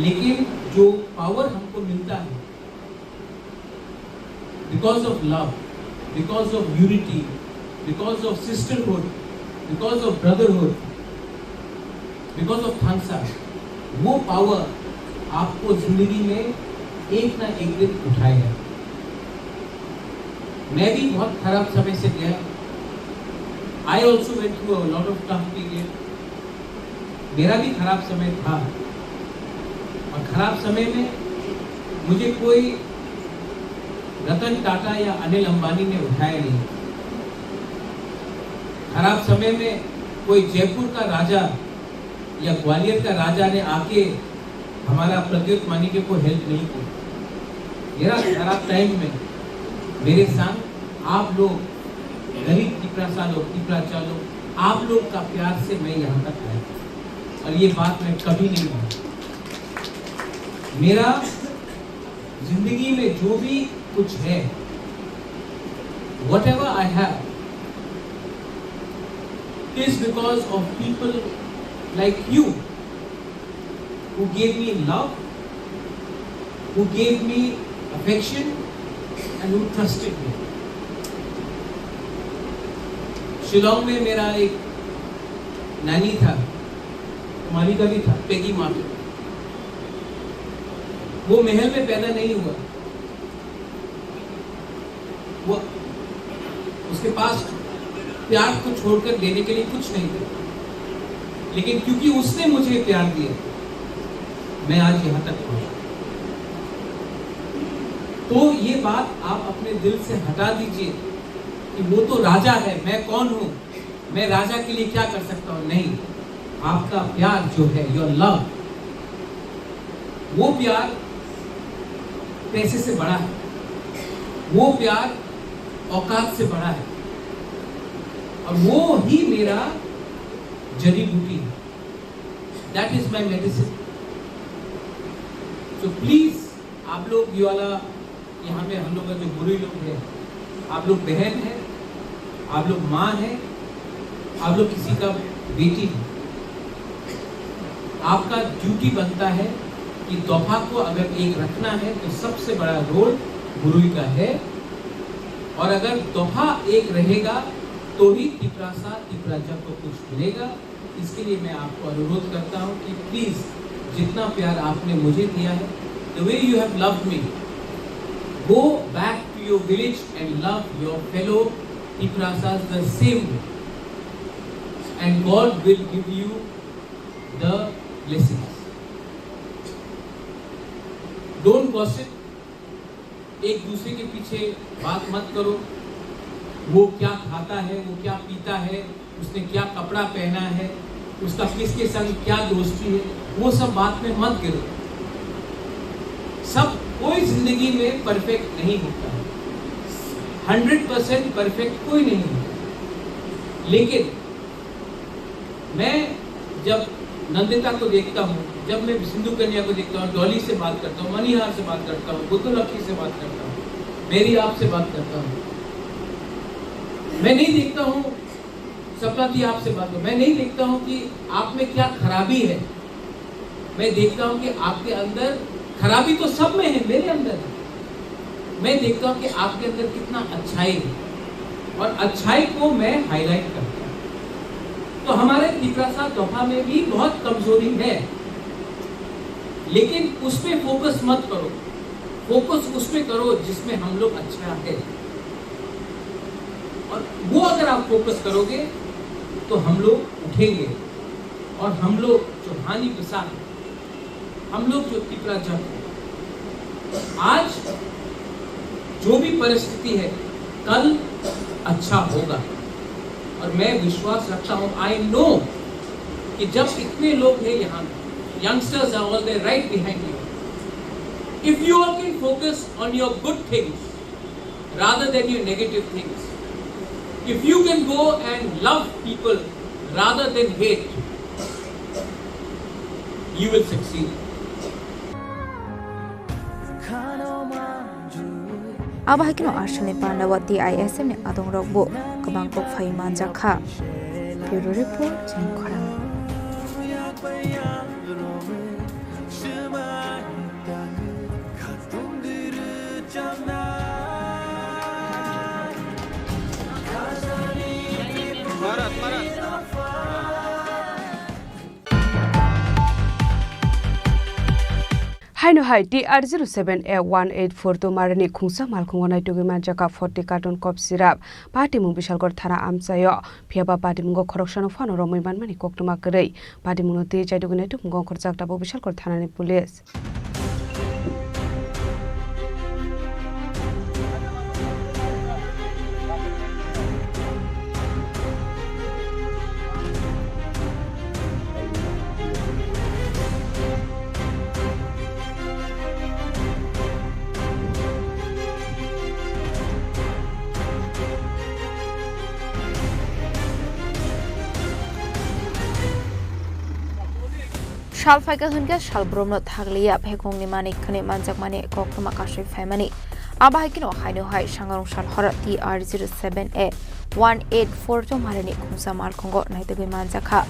लेकिन जो पावर हमको मिलता है, because of love, because of unity, because of sisterhood, because of brotherhood, because of thangsa, वो पावर आपको जिंदगी में एक ना एक दिन उठाएगा। मैं भी बहुत खराब समय से गया। I also went through a lot of tough period। मेरा भी खराब समय था, और खराब समय में मुझे कोई रतन टाटा या अनिल अंबानी ने उठाया नहीं। खराब समय में कोई जयपुर का राजा या ग्वालियर का राजा ने आके हमारा प्रद्युत मानिके को हेल्प नहीं किया। मेरा खराब टाइम में मेरे संग आप लोग, गरीब तिपरासा लोग, तिपराचा लोग, आप लोग का प्यार से मैं यहाँ तक आया, और ये बात मैं कभी नहीं भूलूँ। मेरा जिंदगी में जो भी कुछ है, whatever I have, is because of people like you who gave me love, who gave me affection, and who trusted me। Shillong में मेरा एक नानी था, मालिका भी था, पेगी मार्टिन। वो महल में पैदा नहीं हुआ, वो, उसके पास प्यार को छोड़कर देने के लिए कुछ नहीं था, लेकिन क्योंकि उसने मुझे प्यार दिया, मैं आज यहाँ तक पहुँचा। तो ये बात आप अपने दिल से हटा दीजिए कि वो तो राजा है, मैं कौन हूँ, मैं राजा के लिए क्या कर सकता हूँ। नहीं, आपका प्यार जो है, योर लव, वो प्यार पैसे से बड़ा है, वो प्यार औकात से बड़ा है, और वो ही मेरा जड़ी बूटी है। That is my medicine. So please, आप लोग ये वाला, यहाँ पे हम लोग का जो बुरी लोग हैं, आप लोग बहन हैं, आप लोग माँ हैं, आप लोग किसी का बेटी हैं। आपका ड्यूटी बनता है कि दोफा को अगर एक रखना है तो सबसे बड़ा रोल बुरुई का है, और अगर दोफा एक रहेगा तो ही तिपरासा तिपराजा को कुछ मिलेगा। इसके लिए मैं आपको अनुरोध करता हूँ कि प्लीज, जितना प्यार आपने मुझे दिया है, the way you have loved me, go back to your village and love your fellow Tiprasas the same way, and God will give you the blessings. Don't gossip, एक दूसरे के पीछे बात मत करो। वो क्या खाता है, वो क्या पीता है, उसने क्या कपड़ा पहना है, उसका किसके संग क्या दोस्ती है, वो सब बात में मत गिरो। सब, कोई जिंदगी में परफेक्ट नहीं होता है, हंड्रेड परसेंट परफेक्ट कोई नहीं होता। लेकिन मैं जब नंदिता को देखता हूँ, जब मैं सिंधु कन्या को देखता हूँ, डॉली से बात करता हूँ, मनिहार से बात करता हूँ, बुद्धलक्ष्मी से बात करता हूँ, मेरी आपसे बात करता हूँ, मैं नहीं देखता हूँ, सपना दी आपसे बात करूँ, मैं नहीं देखता हूँ कि आप में क्या खराबी है। मैं देखता हूँ कि आपके अंदर, खराबी तो सब में है, मेरे अंदर है। मैं देखता हूँ कि आपके अंदर कितना अच्छाई है, और अच्छाई को मैं हाईलाइट करता हूँ। तो हमारे तिपरासा दोफा में भी बहुत कमजोरी है, लेकिन उस पे फोकस मत करो। फोकस उस पे करो जिसमें हम लोग अच्छा है, और वो अगर आप फोकस करोगे तो हम लोग उठेंगे। और हम लोग जो हानि के साथ, हम लोग जो तिपरा जन, आज जो भी परिस्थिति है, कल अच्छा होगा। और मैं विश्वास रखता हूँ, आई नो, कि जब इतने लोग हैं यहाँ, youngsters are all there right behind you, if you all can focus on your good things rather than your negative things, if you can go and love people rather than hate, you will succeed. Abo hai kheno Arsenalni panda o T I S F ni adongrok bo kwbang kok phai manjak kha. Bureau Report, Chini Khorang. Haino hai T R zero seven A one eight four two marani khungsa malkhungo naitugwi manjak kha forty carton cough syrup. Patimung Bishalgarh thana amchaio, phiyaba patimungo khoroksano phano romwi manmani koktwma kwrwi. Patimungno twi chaitugwi naitugmung ongkhorjak tabuk Bishalgarh thanani police. Sal phaikha hwnkhe sal borokno thakliya phekongni manik hwnwi manjakmani koktwma kasui phaimani. Abo hai kheno haino hai sangrong sal horo T R zero seven A one eight four two marani khungsa malkhungo naitugwi manjakha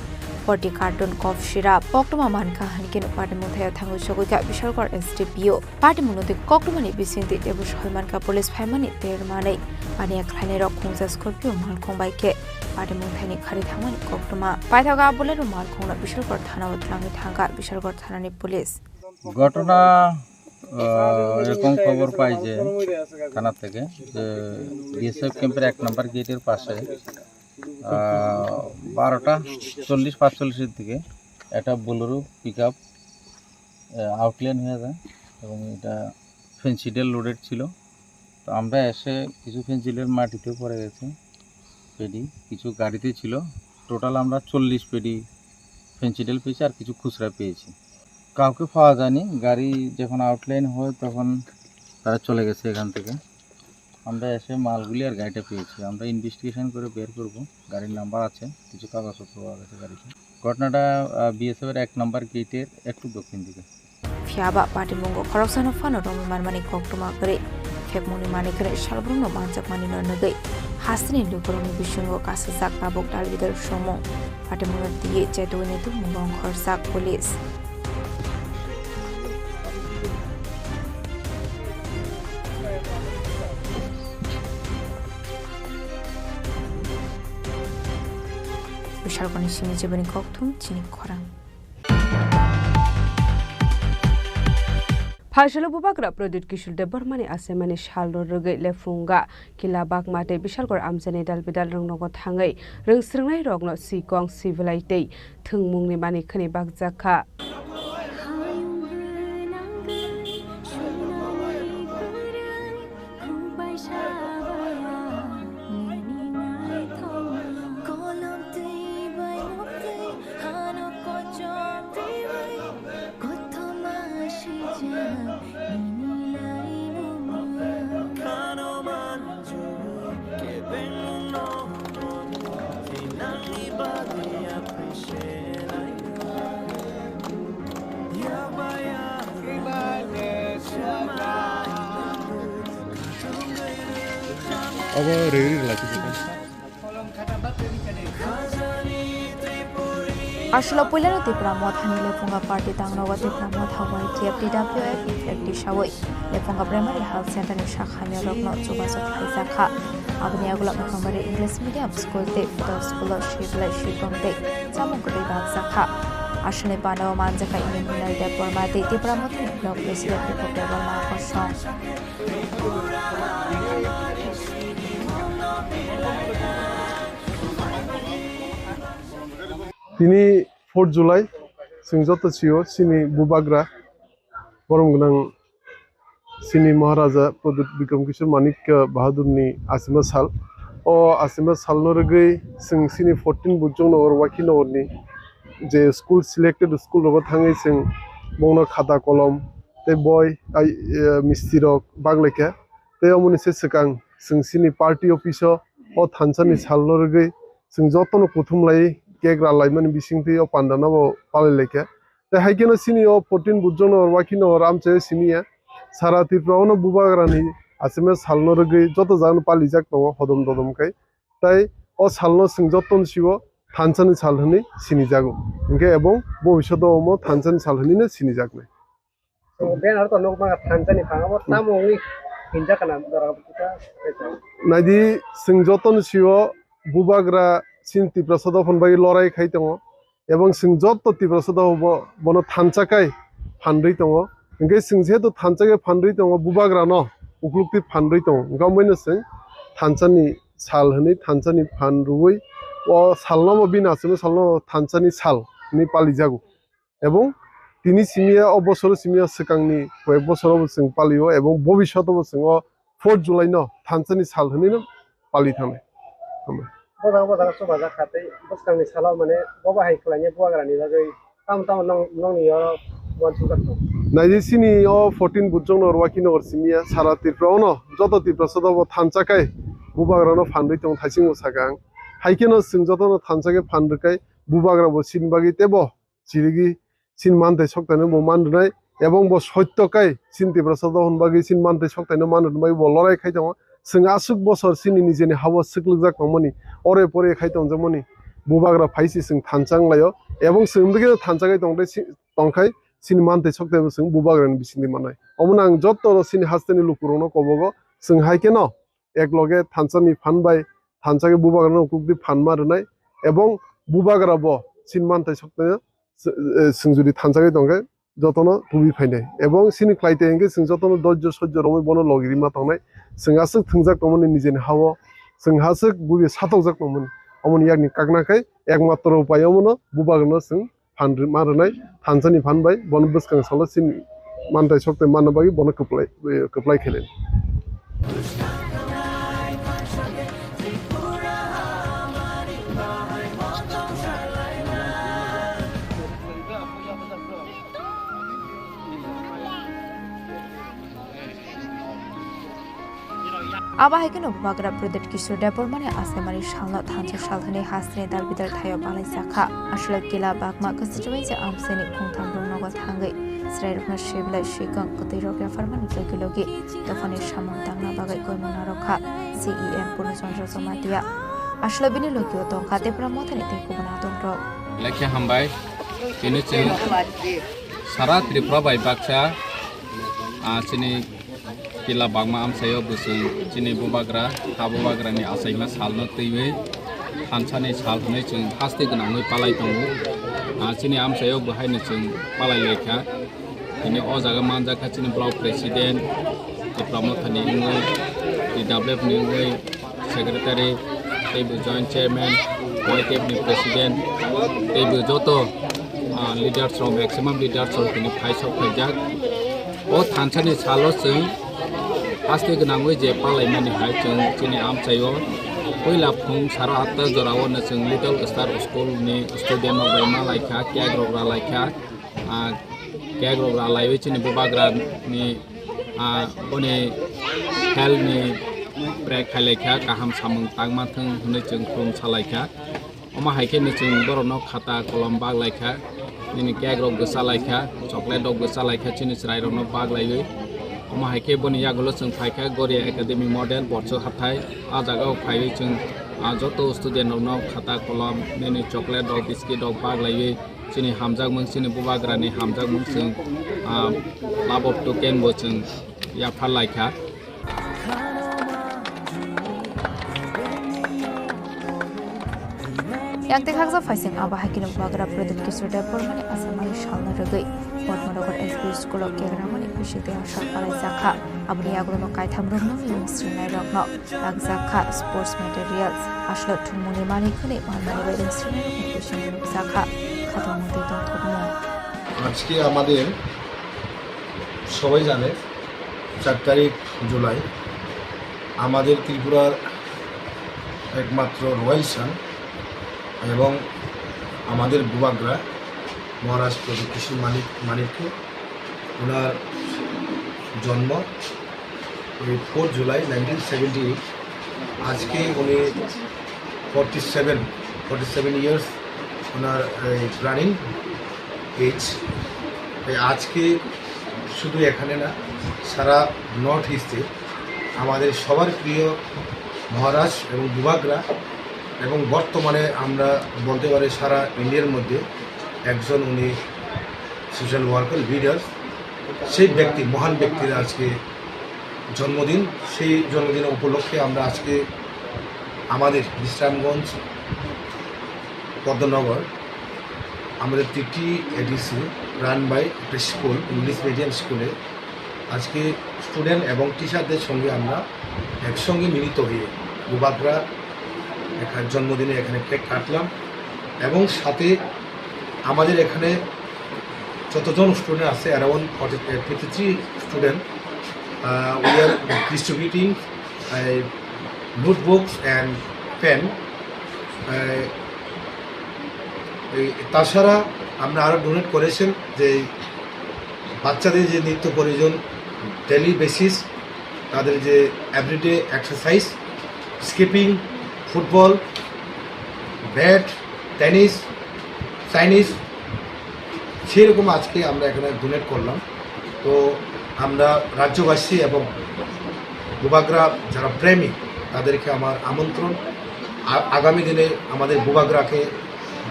forty carton cough syrup. Koktwma mankha hwnkheno patimungthaio thangwi sogwikha Bishalgarh S D P O. Patimungno twi koktwmani bisingtwi teibo soi mankha police phaimani tei rwmani. Paniya khlainairok khungsa Scorpio malkhung bai khe patimungthaini khari thangmani koktwma. Paithago a Bolero malkhungno Bishalgarh thanao twlangwi thangkha Bishalgarh thanani police. ঘটনা, আহ, এরকম খবর পাই যে থানা থেকে যে বিএসএফ ক্যাম্পের এক নম্বর গেটের পাশে, আহ, বারোটা চল্লিশ পাঁচচল্লিশের দিকে একটা বোলেরো পিক আপ আউটলাইন হয়ে যায় এবং এটা ফেন্সিডিল লোডেড ছিল। তো আমরা এসে কিছু ফেন্সিডিল মাটিতেও পড়ে গেছে, পেডি কিছু গাড়িতে ছিল। টোটাল আমরা চল্লিশ পেডি ফেন্সিডিল পেয়েছি, আর কিছু খুচরা পেয়েছি। কাউকে পাওয়া যায়নি। গাড়ি যখন আউটলাইন হয়, তখন তারা চলে গেছে এখান থেকে। আমরা এসে মালগুলি আর গাড়িটা পেয়েছি। আমরা ইনভেস্টিগেশন করে বের করব। গাড়ির নাম্বার আছে, কিছু কাগজপত্র পাওয়া গেছে গাড়িতে। ঘটনাটা বিএসএফ এর এক নাম্বার গেটের একটু দক্ষিণ দিকে। Phiya ba patimungo khoroksano phano romwi manmani koktwma kwrwi, phekmungni manwi kwrwi salbrumno manjakmani no nugwi hasteni lukurokni bisingo kasijak tabuk dalbidal swngmung. Patimungno twiwi chetwini tongmung bongkhorjak police. Bisalkoni simi jiboni kokthum chini khorang. Phaisalo Bubagra Pradyut Kishore Debbarmani asemani salno rwgwi Lephunga, Kila Bagma tei Bishalgarh amchaini dalbidal rwngnogo thangwi rwngsrwngnairokno sikong, sibilai tei thwngmungni manwi khwnwi bakjakha. Abo riri lagi. Aswkno puilano Tipra Mothani Lephunga party tangnogo Tipra Motha Y T F T W F effect tisawi Lephunga Primary Health Center ni sakhamya rokno chubachu khlaijakha. Aboni yagulo Mekhambari English Medium School tei Photo School o swi belai swikong tei chamung kwtwi bakjakha. Aswkni pandao manjakha Indian United Debbarma tei Tipra Mothani Block President Dipok Debbarma kosong. Tini fourth July, chwng joto sio chini bubagra, borom gwnang chini Maharaja Pradyut Bikram Kishore Manikya Bahadurni asima sal. O asima salno rwgwi chwng chini fourteen Bujong Nagar, Waikhi Nagarni je school, selected school rogo thangwi chwng bongno khata kolom tei boi, ai, eh, misti rok baglai kha. Tei omoni se swkang chwng chini party office o, o thansa ni sal no rwgwi chwng jotono kuthum lai cake ralaimani bisingtwi o panda no bo palai lai kha. Tei hai kheno chini o fourteen Bujong Nagar, Waikhi Nagar amchai o simi ya. Sara Tripura o no bubagra ni asima sal no rwgwi joto jaga no palijak tongo hodom dodom khai. Tei o sal no chwng jotono sio thansa ni sal hwnwi sinijago. Hinkhe ebong bobishoto omo thansa ni sal hwnwi no sinijaknai. Chwng banner to nukma thansa ni phango, bo tamo wngwi hinjak kana jora buta. Naidi, chwng jotono sio bubagra chini Tiprasa dophani bagwi lorai khai tongo, ebong chwng joto Tiprasa dopha bo, bono thansa kai phanrwi tongo. Hinkhe chwng jehetu thansa kai phanrwi tongo, bubagrano uklukti phanrwi tongo, hinkhe omoino chwng thansani sal hwnwi thansani phan rwui o salno bo bini aswkno salno thansani sal hwnwi palijago. Ebong tini simi ya, o bosoro simi ya, swkangni koyek bosoro bo chwng palio, ebong bobishoto bo chwng o fourth July no thansani sal hwnwi no pali thangnai. Hambai. Bo jaga, bo jaga chubajakha tei bwskangni salo, mane, bo bahai khlainai bubagrani bagwi tamo tamo nong, nongni oro uansukjak tongo. Naidi, chini o fourteen Bujong Nagar, Waikhi Nagar simi ya, sara Tripura o no joto Tiprasa dopha bo thansa kai bubagrano phanrwi tongo, thaichingbo sakha ang. Hai kheno chwng jotono thansa khe phan rwkai, bubagra bo chini bagwi teibo chirigwi chini manthai soktaino bo man rwnai, ebong bo soitto kai chini Tiprasa dophani bagwi chini manthai soktaino man rwna bagwi bo lorai khai tongo. Chwng aswk bosor chini nijeni habo swklwkjak tongmani, ore pore khai tongjakmani, bubagra phai se chwng thansa wnglaio, ebong chwng bwkheno thansa kai tongde si-, tongkhai chini manthai soktaino chwng bubagrani bisingtwi mannai. Omono ang joto chini hasteni lukurokno kobogo, chwng hai kheno ek loge thansani phan bai thansa khe bubagrano uklukti phan ma rwnai, ebong bubagra bo chini manthai soktaino, eh, chwng jodi thansa khe tongkhe jotono tubi phainai, ebong chini khlai tei hinkhe chwng jotono doijjo soijjo romwi bono logi rima tongnai. Chwng aswk thwngjak tongmani nijeni hao, chwng aswk bubi satokjak tongmani, omoni yakni kakna khe ekmatro upai omono bubagrano chwng phan rw-, ma rwnai, thansa ni phan bai bono bwskang salo chini mantai sok tei manna bagwi bono kwplai, kwplai khe lai. Abo hai kheno Bubagra Pradyut Kishore Debbarmani achaimani salno thansa sal hwnwi hasteni dal bidal thaio palaijakha. Aswk Kila Bagma kwchajwui je amchaini khungtham rwngnogo thangwi chwrairokno swi belai swikang kwtwirok yapharmani logi logi dophani samung tangna bagwi koimung narwkha C E M Purno Chandra Jamatia. Aswk bini logio tongkha Tipra Mothani tei kubun adongrok. Lekha hambai, tini chini sara Tripura bai baksa, ah, chini Kila Bagma amchaio bo chwng chini Bubagra, ha Bubagrani achaima salno twiwi thansani sal hwnwi chwng haste gwnangwi palai tongo. Ah, chini amchaio bo haino chwng palai laikha. Tini o jaga manjakha chini block president, Tipra Mothani wngwi, T W F ni wngwi, secretary, tei bo joint chairman, Y T F ni president, tei bo joto, ah, leaders rok, maximum leaders rok tini phai sok phaijak. O thansani salo chwng haste gwnangwi je palaimani hai chwng chini amchaio puila phung saro atta jorao no chwng Little Star School ni student rok bai ma laikha, cake rok ra laikha, ah, cake rok ra laiwi chini Bubagra ni, ah, boni health ni pray khai laikha, kaham samung tangma thwng hwnwi chwng khulum sa laikha. Omo hai khe no chwng borokno khata kolom bak laikha, nini cake rok bwsa laikha, chocolate rok bwsa laikha, chini chwrai rokno bak laiwi. Omo hai khe boni yagulo chwng phaikha Goria Academy Model Borsuk Hathai. Ah jaga o phaiwi chwng, ah, joto student rokno khata kolom, nini chocolate rok, biscuit rok bak laiwi, chini hamjakmung, chini Bubagrani hamjakmung chwng, ah, love of token bo chwng yaphar laikha. Yang tei khaksa phaising abo hai kheno Bubagra Pradyut Kishore Debbarmani achaimani salno rwgwi Padmanagar S B school o cake ramani bising tei aswk palaijakha. Aboni yagulono kaitham rwngmung rwng swrwngnairokno lakjakha sports materials, aswk thwngmungni manwi khwnwi manmani bai rwng swrwngnairokni bising rwngjakha khatungmung tei tongthokmung. আজকে আমাদের সবাই জানে, চার তারিখ জুলাই আমাদের ত্রিপুরার একমাত্র রয়্যাল সান এবং আমাদের বুবাগ্রা মহারাজ প্রদ্যুৎ কিশোর মানিক, মানিক্য, ওনার জন্ম এই fourth July nineteen seventy eight. আজকে উনি forty seven, forty seven years ওনার এই রানিং এজ। তাই আজকে শুধু এখানে না, সারা নর্থ ইস্টে আমাদের সবার প্রিয় মহারাজ এবং বুবাগ্রা এবং বর্তমানে আমরা বলতে পারি সারা ইন্ডিয়ার মধ্যে একজন উনি সোশ্যাল ওয়ার্কার, লিডার, সেই ব্যক্তি, মহান ব্যক্তির আজকে জন্মদিন। সেই জন্মদিন উপলক্ষে আমরা আজকে আমাদের বিশ্রামগঞ্জ পদ্মনগর আমাদের টিটি এডিসি রান বাই একটা স্কুল, ইংলিশ মিডিয়াম স্কুলে আজকে স্টুডেন্ট এবং টিচারদের সঙ্গে আমরা একসঙ্গে মিলিত হয়ে বুবাগ্রা এখানে জন্মদিনে এখানে কেক কাটলাম এবং সাথে আমাদের এখানে যতজন স্টুডেন্ট আছে, around forty, fifty three student, uh, we are distributing, uh, notebooks and pen. Uh, এই তাছাড়া আমরা আরও ডোনেট করেছেন যে বাচ্চাদের যে নিত্য প্রয়োজন ডেইলি বেসিস, তাদের যে everyday exercise, skipping, football, bat, tennis, Chinese, সেই রকম আজকে আমরা এখানে ডোনেট করলাম। তো আমরা রাজ্যবাসী এবং বুবাগ্রা যারা প্রেমী, তাদেরকে আমার আমন্ত্রণ, আ-, আগামী দিনে আমাদের বুবাগ্রাকে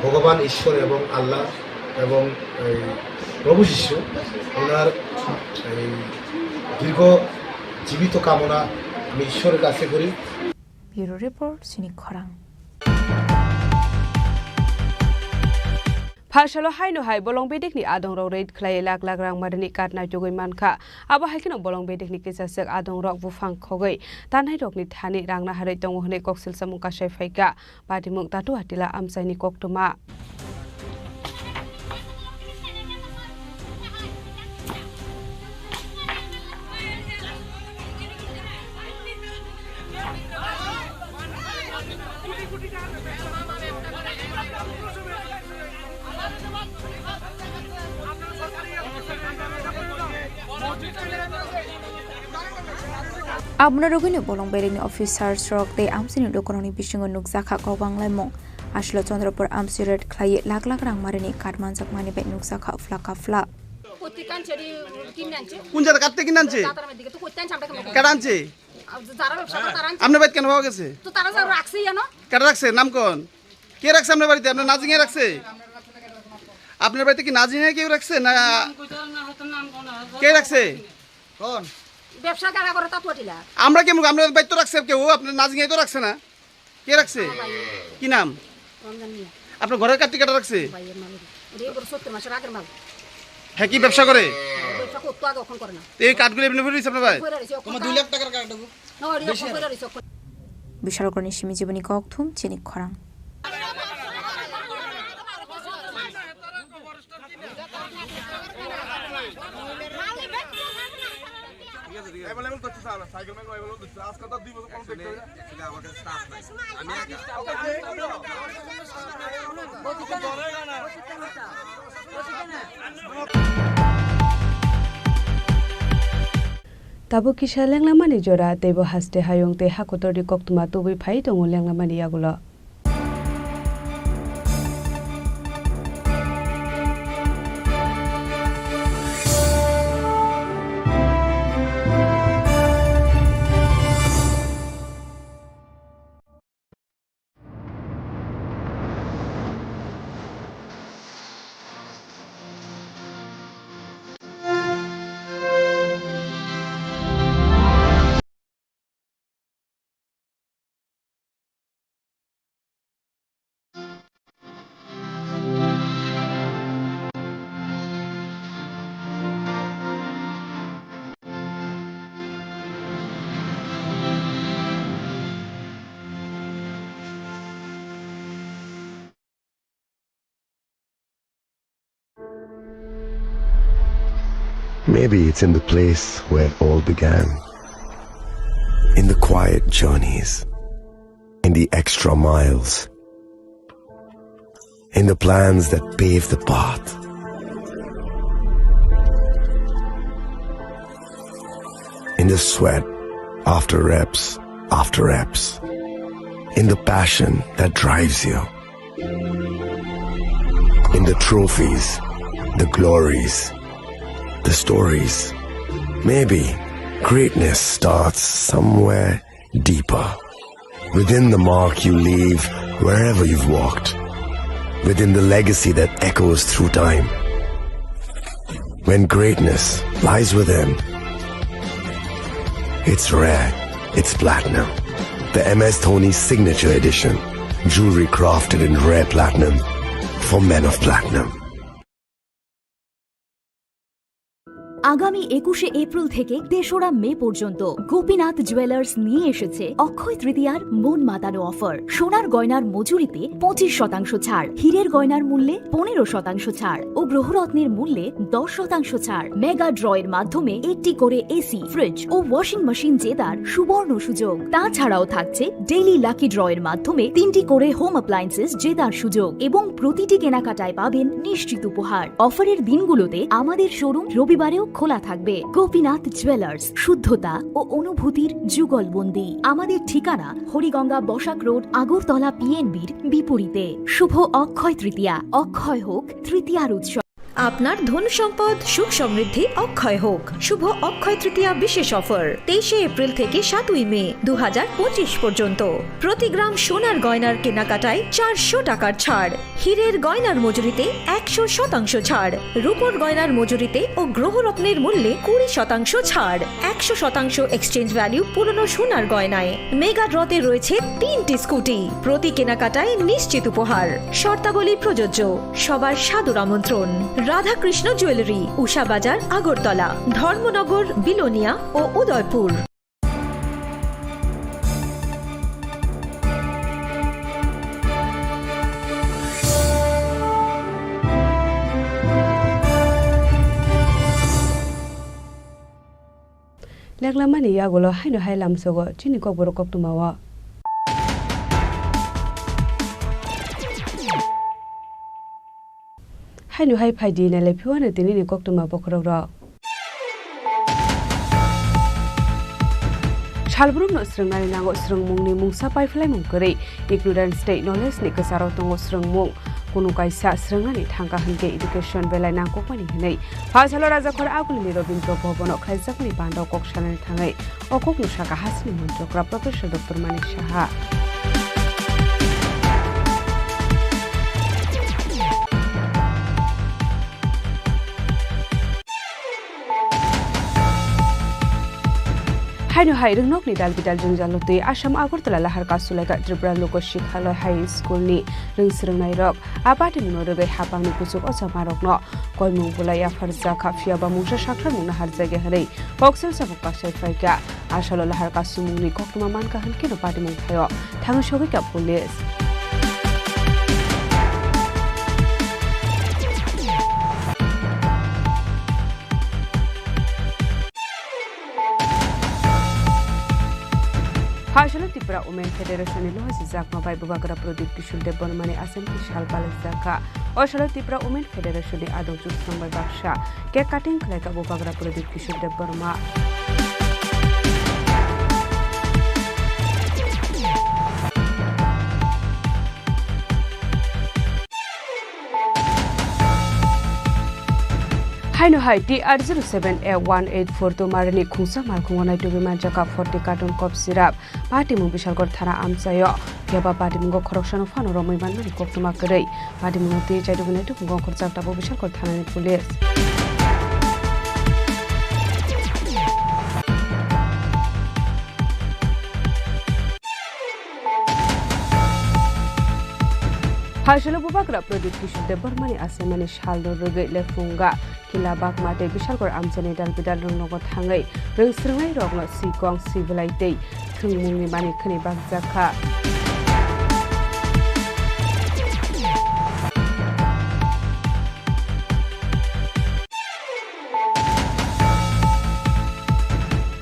ভগবান ঈশ্বর এবং আল্লাহ এবং এই প্রভু যিশু ওনার এই দীর্ঘ জীবিত কামনা আমি ঈশ্বরের কাছে করি। Bureau Report, Sini Khorang. Phalsalo haino hai bolong bedekni adongrok raid khlai lak lak rang marini katna chugui mankha. Abo hai kheno bolong bedekni kisaswk adongrok buphang khogwi tanairokni thani rang naharwi tongo hwnwi koksil samung kasai phaikha. Patimung Tatu Atila amchaini koktwma. Aboni rwgwino bolong belengni officers rok tei amchaini lukurokni bisingo nukjakha kok banglaimung. Aswk Chandrapur amchai raid khlaiwi lakh lakh rang marini card manjakmani bai nukjakha phlaka phla. প্রত্যেক আনছে, এটি কিনে আনছে। কোন জায়গা কাটতে কিনে আনছে? যাতার মধ্যে তো করতে আনছে, আমরা কেন করবো? কাটা আনছে? আর যারা ব্যবসা করে তারা আনছে। আপনার বাড়িতে কেন পাওয়া গেছে? তো তারা যা রাখছে জানো? কাটা রাখছে? নাম কোন? কে রাখছে আপনার বাড়িতে? আপনার নাজিঙে রাখছে? আপনার বাড়িতে কি নাজিঙে কেউ রাখছে না কে রাখছে? কোন? ব্যবসা যারা করে তা তো টিলা। আমরা কেমন? আপনার বাড়িতে তো রাখছে কেউ, আপনার নাজিঙে তো রাখছে না। কে রাখছে? আমার ভাই। কি নাম? রমজান মিয়া। আপনার ঘরের কার্তিক কাটা রাখছে? ভাইয়ের মালিক। ওরে, এবার সত্তর মাসের আগের মাল। হ্যাঁ, কি ব্যবসা করে? ব্যবসা করতো আগে, এখন করে না। এই কার্ডগুলো এমনি ভরে দিচ্ছে আপনার ভাই? ভরে রয়েছে, এখন তোমার দুই লাখ টাকার কার্ড দেবো। না, ওরে, এখন ভরে রয়েছে, এখন। Bishalgarhni simi jiboni kokthum chini khorang. Available তো হচ্ছে, স্যার, সাইকেল মাইকেল available তো হচ্ছে। আজকাল তো দুই বছর কম দেখতে হয় না। আসলে আমার কাছে স্টাফ নাই, আমি একা। Tabuk kisa lenglamani jora, teibo haste hayung tei hakotorni koktwma tubui phai tongo lenglamani yagulo. Maybe it's in the place where it all began. In the quiet journeys, in the extra miles, in the plans that pave the path, in the sweat after reps after reps, in the passion that drives you. In the trophies, the glories, the stories. Maybe greatness starts somewhere deeper. Within the mark you leave wherever you've walked. Within the legacy that echoes through time. When greatness lies within, it's rare, it's platinum. The M S Dhoni Signature Edition. Jewelry crafted in rare platinum for men of platinum. আগামী একুশে এপ্রিল থেকে তেসরা মে পর্যন্ত গোপীনাথ জুয়েলার্স নিয়ে এসেছে অক্ষয় তৃতীয়ার মন মাতানো অফার। সোনার গয়নার মজুরিতে পঁচিশ শতাংশ ছাড়, হীরের গয়নার মূল্যে পনেরো শতাংশ ছাড় ও গ্রহরত্নের মূল্যে দশ শতাংশ ছাড়। মেগা ড্রয়ের মাধ্যমে একটি করে এসি, ফ্রিজ ও ওয়াশিং মেশিন জেতার সুবর্ণ সুযোগ। তাছাড়াও থাকছে ডেইলি লাকি ড্রয়ের মাধ্যমে তিনটি করে হোম অ্যাপ্লায়েন্সেস জেতার সুযোগ এবং প্রতিটি কেনাকাটায় পাবেন নিশ্চিত উপহার। অফারের দিনগুলোতে আমাদের শোরুম রবিবারেও খোলা থাকবে। গোপীনাথ জুয়েলার্স, শুদ্ধতা ও অনুভূতির যুগলবন্দি। আমাদের ঠিকানা হরিগঙ্গা বসাক রোড, আগরতলা পিএনবির বিপরীতে। শুভ অক্ষয় তৃতীয়া, অক্ষয় হোক তৃতীয়ার উৎসব। আপনার ধন সম্পদ সুখ সমৃদ্ধি অক্ষয় হোক। শুভ অক্ষয় তৃতীয়া বিশেষ অফার, তেইশে এপ্রিল থেকে সাতই মে দু হাজার পঁচিশ পর্যন্ত। প্রতি গ্রাম সোনার গয়নার কেনাকাটায় চারশো টাকার ছাড়, হীরের গয়নার মজুরিতে একশো শতাংশ ছাড়, রূপোর গয়নার মজুরিতে ও গ্রহরত্নের মূল্যে কুড়ি শতাংশ ছাড়, একশো শতাংশ এক্সচেঞ্জ ভ্যালু পুরনো সোনার গয়নায়। মেগা ড্রতে রয়েছে তিনটি স্কুটি। প্রতি কেনাকাটায় নিশ্চিত উপহার। শর্তাবলী প্রযোজ্য। সবার সাদর আমন্ত্রণ। রাধাকৃষ্ণ জুয়েলারি, উষা বাজার, আগরতলা, ধর্মনগর, বিলোনিয়া ও Udaipur. Leklamani yagulo haino hai lamsogo chini kokborok koktwmao. Haino hai phai di, nai lai phiya no tini ni koktwma bokhorok rok. Salbrum no swrwng nani nango swrwngmung ni mungsa paiphlaimung kwrwi. Ignorance tei knowledge ni kwcharo tongo swrwngmung. Kunu kaisa swrwng nani thangkha hwnkhe education belai nangkukmani hwnwi. Phasalo Rajakhor Agulini Rabindra Bhavan o khlaijakmani panda o kok sanani thangwi. O kokno sakha hasini montrokra Professor Doctor Manik Saha. Haino hai rwngnokni dalbidal jwngjalo twi Assam Agartala lahar kasulaikha Tripura Loka Shikhalaya High School ni rwngswrwngnairok. A patimungno rwgwi hapangni kuchuk ochamarokno koimung bulai yapharjakha, phiyaba mungsa sakthar mungno harjakya hwnwi koksil samung kasai phaikha. Asalo lahar kasumungni koktwma mankha hwnkhe no patimung thaio thangwi sogwikha police. Phasalo Tripura Women Federation ni lohajijakma bai Bubagra Pradip Kishore Debbarmani aswk sal palaijakha. O salo Tripura Women Federation ni adong chusong bai baksa cake cutting khlaikha Bubagra Pradip Kishore Debbarma. Haino hai T R zero seven A one eight four two marini khungsa malkhungo naitugwi manjakha forty carton cough syrup. Patimung Bisalgor thana amchaio. Phiya ba patimungo khoroksano phano romwi manmani koktwma kwrwi. Patimungno twi chaitugwi naitukmungo ongkhorjak tabuk Bisalgor thanani police. Phasalo Bubagra Pradip Kishore Debbarmani achaimani salno rwgwi lephunga. Kila bakma tei Bisalgor amchaini dalbidal rwngnogo thangwi rwngsrwngnairokno sikong, sibilai tei thwngmungni manwi khwnwi bakjakha.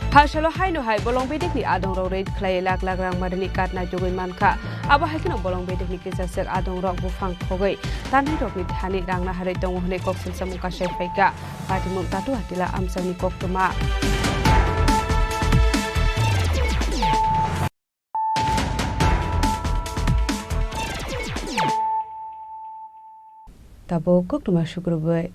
Phasalo haino hai bolong bedekni adongrok raid khlaiwi lakh lakh rang marini kat naitugwi mankha. Abo hai kheno bolong bedekni kisaswk adongrok buphang khogwi tannairokni thani rang naharwi tongo hwnwi koksilsamung kasai phaikha. Patimung Tatu Hatila amchaini koktwma. Tabuk koktwma sukrubwi.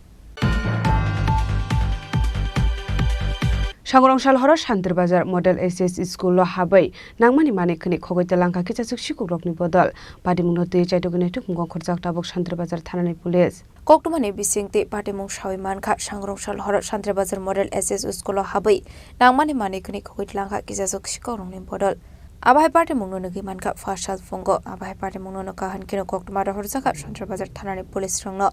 Sangrong sal horo Shantir Bazar Model S S School o habwi nangmani manwi khwnwi khogwi twlangkha kisaswk sikukrokni bodol. Patimungno twi chaitugwi naitukmungo ongkhorjak tabuk Shantir Bazar thanani police. Koktwmani bisingtwi patimung sawi mankha, Sangrong sal horo Shantir Bazar Model S S School o habwi nangmani manwi khwnwi khogwi twlangkha kisaswk sikukrokni bodol. Abo hai patimungno nugwi mankha first sal phungo. Abo hai patimungno nukha hwnkhe no koktwma rohorjakha Shantir Bazar thanani police rokno.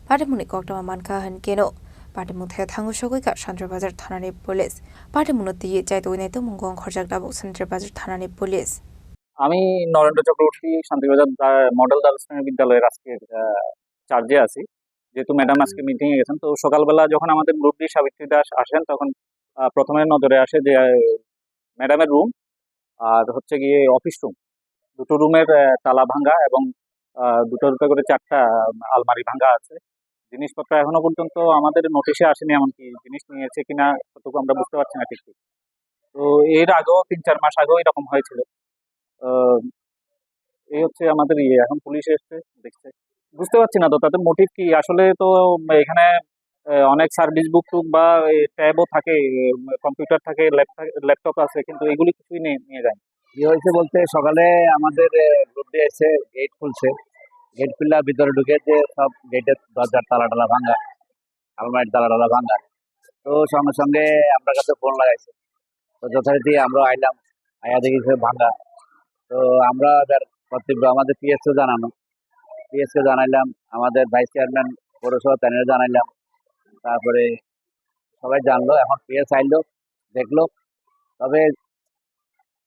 Patimungni koktwma mankha hwnkhe no patimung thaio thangwi sogwikha Shantir Bazar thanani police. Patimungno twiwi chaitugwi naitukmungo ongkhorjak tabuk Shantir Bazar thanani police. আমি নরেন্দ্র চক্রবর্তী, শান্তিবাজার দা-, মডেল দ্বাদশ শ্রেণী বিদ্যালয়ের আজকের, আহ, চার্জে আছি। যেহেতু ম্যাডাম আজকে মিটিং এ গেছেন, তো সকালবেলা যখন আমাদের গ্রুপ ডি সাবিত্রী দাস আসেন, তখন, আহ, প্রথমে নজরে আসে যে, আহ, ম্যাডামের রুম আর হচ্ছে গিয়ে অফিস রুম, দুটো রুমের, আহ, তালা ভাঙা এবং, আহ, দুটো দুটো করে চারটা আলমারি ভাঙা আছে। জিনিসপত্র এখনো পর্যন্ত আমাদের নোটিশে আসেনি, এমনকি জিনিস নিয়েছে কিনা কতটুকু আমরা বুঝতে পারছি না ঠিক ঠিক। তো এর আগেও তিন চার মাস আগেও এরকম হয়েছিল। আহ, এই হচ্ছে আমাদের ইয়ে, এখন পুলিশ এসছে, দেখছে। বুঝতে পারছি না তো তাদের মোটিভ কি। আসলে তো এখানে, আহ, অনেক সার্ভিস বুক টুক বা এই ট্যাবও থাকে, উম, কম্পিউটার থাকে, ল্যাপ থাকে, ল্যাপটপ আছে, কিন্তু এগুলি কিছুই নিয়ে, নিয়ে যায়নি। কি হয়েছে বলতে, সকালে আমাদের, আহ, গ্রুপ ডি এসে গেট খুলছে, গেট খুললে ভিতরে ঢুকে যে সব গেটের দরজার তালা টালা ভাঙা, আলমারির তালা টালা ভাঙা। তো সঙ্গে সঙ্গে আমরা কাছে ফোন লাগাইছে, তো যথারীতি আমরা আইলাম, আইয়া দেখি সে ভাঙা। তো আমরা এবার কর্তব্য আমাদের পিএসকে জানানো, পিএসকে জানাইলাম, আমাদের ভাইস চেয়ারম্যান পৌরসভা তাদের জানাইলাম, তারপরে সবাই জানলো। এখন পিএস আইলো, দেখলো। তবে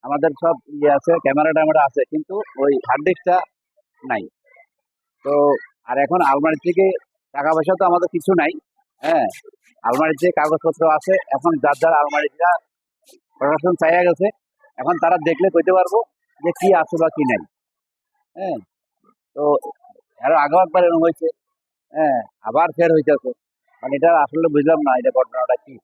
আমাদের সব ইয়ে আছে, ক্যামেরা ট্যামেরা আছে, কিন্তু ওই হার্ড ডিস্কটা নাই। তো আর এখন আলমারি থেকে টাকা পয়সা তো আমাদের কিছু নাই, হ্যাঁ, আলমারির যে কাগজপত্র আছে, এখন যার যার আলমারিটা প্রশাসন চাইয়া গেছে, এখন তারা দেখলে কইতে পারবো যে কি আছে বা কি নাই। হ্যাঁ, তো আরো আগেও একবার এরকম হয়েছে, হ্যাঁ, আবার ফের হইতেছে। মানে, এটা আসলে বুঝলাম না, এটা ঘটনাটা কি।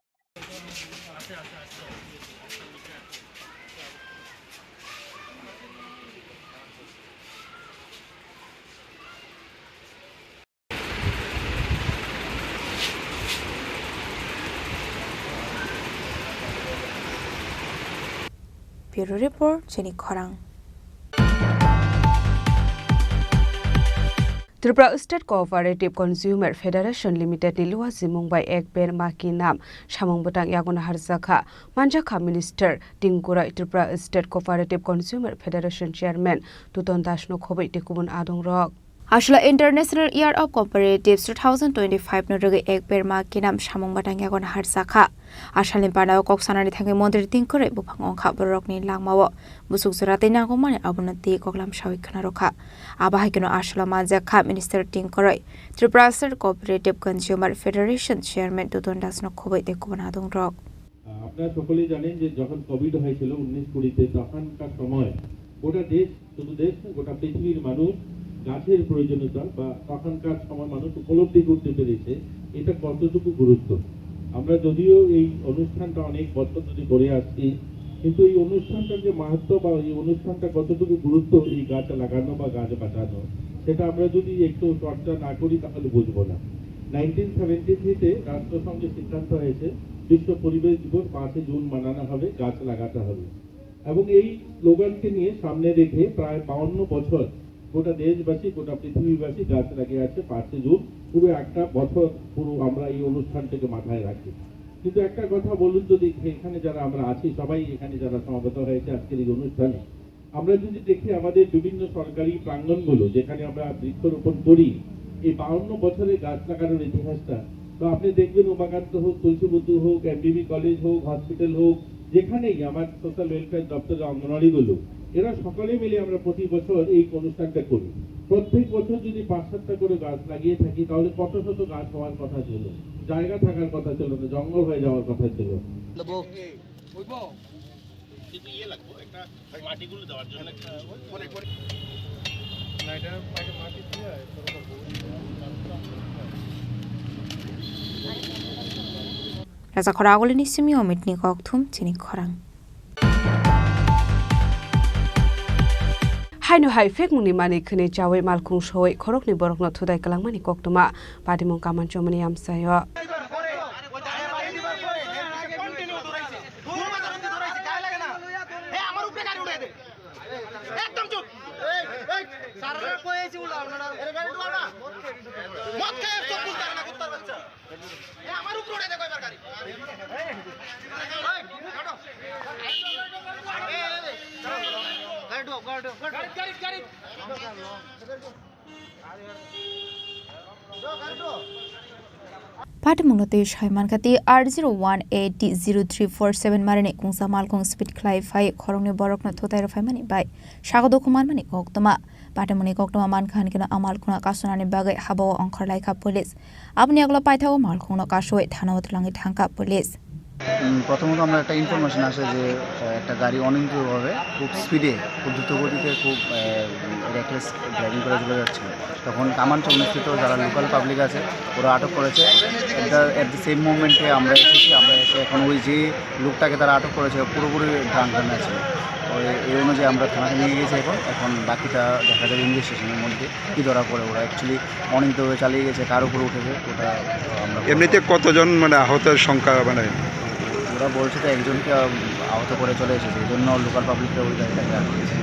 Bureau Report, Chini Khorang. Tripura State Cooperative Consumer Federation Limited ni luwa jimung bai ek ber ma ki nam samung bwtang yago naharjakha. Manjakha Minister Tingkurai, Tripura State Cooperative Consumer Federation Chairman Tuton Das no khobwi tei kubun adong rok. Aswla International Year of Cooperatives two thousand twenty-five no rwgwi ek ber ma ki nam samung bwtang yago naharjakha. Asalni panao kok sanani thangwi Montri Tingkurai buphang wngkha borokni langmao busuk jora tei nangkukmani abono twi koklam sawi khna rwkha. Abo hai kheno aswla manjakha Minister Tingkurai, Tripura State Cooperative Consumer Federation Chairman Tuton Das no khobwi tei kubun adong rok. আহ, আপনারা সকলেই জানেন যে যখন কোভিড হয়েছিল উনিশ কুড়িতে, তখনকার সময় গোটা দেশ, শুধু দেশ না, গোটা পৃথিবীর মানুষ গাছের প্রয়োজনীয়তা বা তখনকার সময় মানুষ উপলব্ধি করতে পেরেছে এটা কতটুকু গুরুত্ব। আমরা যদিও এই অনুষ্ঠানটা অনেক বছর ধরে করে আসছি, কিন্তু এই অনুষ্ঠানটার যে মাহাত্ম্য বা এই অনুষ্ঠানটা কতটুকু গুরুত্ব, এই গাছ লাগানো বা গাছ বাঁচানো, সেটা আমরা যদি একটু চর্চা না করি তাহলে বুঝবো না। নাইনটিন সেভেন্টি থ্রিতে রাষ্ট্রসংঘের সিদ্ধান্ত হয়েছে বিশ্ব পরিবেশ দিবস পাঁচই জুন মানানো হবে, গাছ লাগাতে হবে। এবং এই স্লোগানকে নিয়ে সামনে রেখে প্রায় বাউান্ন বছর গোটা দেশবাসী, গোটা পৃথিবীবাসী গাছ লাগিয়ে আছে পাঁচই জুন। পুরো একটা বছর পুরো আমরা এই অনুষ্ঠানটাকে মাথায় রাখি। কিন্তু একটা কথা বলুন তো দেখি, এখানে যারা আমরা আছি, সবাই এখানে যারা সমবেত হয়েছে আজকের এই অনুষ্ঠানে, আমরা যদি দেখি আমাদের বিভিন্ন সরকারি প্রাঙ্গণগুলো যেখানে আমরা বৃক্ষরোপণ করি, এই বাউান্ন বছরের গাছ লাগানোর ইতিহাসটা, তো আপনি দেখবেন উমাকান্ত হোক, তুলসীবুদ্ধ হোক, এমবিবি কলেজ হোক, হসপিটাল হোক, যেখানেই আমার সোশ্যাল ওয়েলফেয়ার দপ্তরের অঙ্গনওয়াড়িগুলো, এরা সকলে মিলে আমরা প্রতি বছর এই অনুষ্ঠানটা করি। প্রত্যেক বছর যদি পাঁচ সাতটা করে গাছ লাগিয়ে থাকি তাহলে কত শত গাছ হওয়ার কথা ছিল, জায়গা থাকার কথা ছিল না, জঙ্গল হয়ে যাওয়ার কথা ছিল। Raja Khoragulini simi omitni kokthum chini khorang. Haino hai phekmungni manwi khwnwi chawi malkhung soi khoroknwi borokno thudai kwlangmani koktwma patimung kaman chomani amchaio. একদম চুপ। এই, এই, স্যাররা কই আইছে বলে আপনারা? এর গাড়ি ঢুকাও না। মদ খেয়ে চোখ খুলতে হবে না, কুত্তার বাচ্চা। এ, আমার উপরে উঠে দেখো এবার গাড়ি। এই, গাড়ি ঢুকাও, গাড়ি ঢুকাও, গাড়ি ঢুকাও। গাড়ি, গাড়ি, গাড়ি। Patimungno tei sai mankha tei R zero one eight zero three four seven marini kungsa malkhung speed khlai phai khoroknwi borokno thutai rwphaimani bai sago dukhu manmani koktwma. Patimungni koktwma mankha hinkhe no a malkhungno kasonani bagwi habao ongkhor laikha police. Aboni yagulo paithago malkhungno kasui thanao twlangwi thangkha police. উম, প্রথমত আমরা একটা ইনফরমেশন আসে যে, আহ, একটা গাড়ি অনিয়ন্ত্রিতভাবে খুব স্পিডে, খুব দ্রুত গতিতে, খুব, আহ, রেকলেস ড্রাইভিং করে চলে যাচ্ছিল। তখন কামানচৌকস্থিত যারা লোকাল পাবলিক আছে, ওরা আটক করেছে। At the, at the same moment-এ আমরা এসেছি, আমরা এসে এখন ওই যে লোকটাকে তারা আটক করেছে, পুরোপুরি ড্রাঙ্ক আছে। ওই, এই অনুযায়ী আমরা থানাতে নিয়ে গেছি এখন। এখন বাকিটা দেখা যাবে ইনভেস্টিগেশনের মধ্যে কী ধরা পড়ে। ওরা অ্যাকচুয়ালি অনিয়ন্ত্রিতভাবে চালিয়ে গেছে, কার উপরে উঠেছে, ওটা আমরা এমনিতে কতজন, মানে, আহতের সংখ্যা, মানে? ওরা বলছে তো একজনকে, আম, আহত করে চলে এসেছে, এই জন্য লোকাল পাবলিকরা ওই গাড়িটাকে আটকেছে।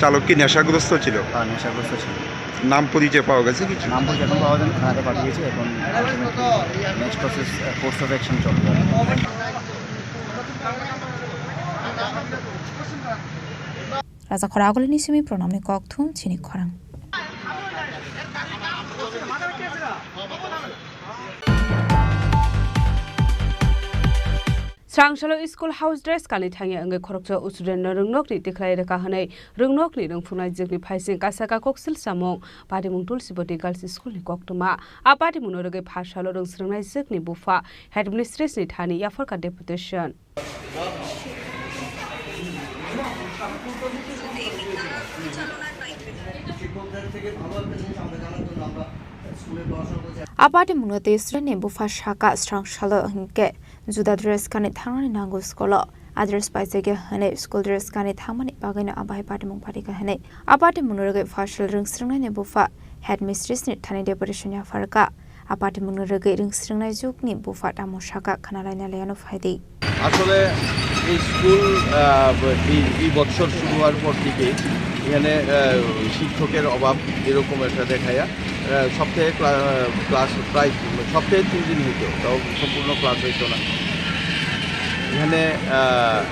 চালক কি নেশাগ্রস্ত ছিল? হ্যাঁ, নেশাগ্রস্ত ছিল। নাম পরিচয় পাওয়া গেছে কিছু? নাম পরিচয় এখন পাওয়া যায়নি, থানাতে পাঠিয়েছে, এখন ultimately next process, uh, course of action চলবে। Raja Khoragulini simi pronamni kokthum chini khorang. Srangsalo school house dress kanwi thangya wngwi khoroksa student no rwngnokni tikhlai rwkha hwnwi rwngnokni rwngphungnai jwkni phaising kasaka koksil samung patimung Tulsibati Girls School ni koktwma. A patimungno rwgwi phasalo rwngsrwngnai jwkni bupha headmistress ni thani yapharkha deputation. শিক্ষকদের থেকে ভালো একটা জিনিস আমরা জানার জন্য আমরা A patimungno tei student ni bupha saka srang salo hinkhe juda dress kanwi thangnani nango school o. A dress paisakya hwnwi school dress kanwi thangmani bagwino a bahai patimung pharikha hwnwi a patimungno rwgwi pharsal rwngsrwngnaini bupha headmistress ni thani deputation yapharkha. A patimungno rwgwi rwngsrwngnai jukni bupha tamo saka khwnalaina laiano phaidi. আসলে এই স্কুল, আহ, এই, এই বছর শুরু হওয়ার পর থেকে এখানে, আহ, শিক্ষকের অভাব এরকম একটা দেখা যায়। আহ, সপ্তাহে ক্লা-, ক্লাস প্রায় সপ্তাহে তিন দিন হইতো, তাও সম্পূর্ণ ক্লাস হইতো না। এখানে, আহ,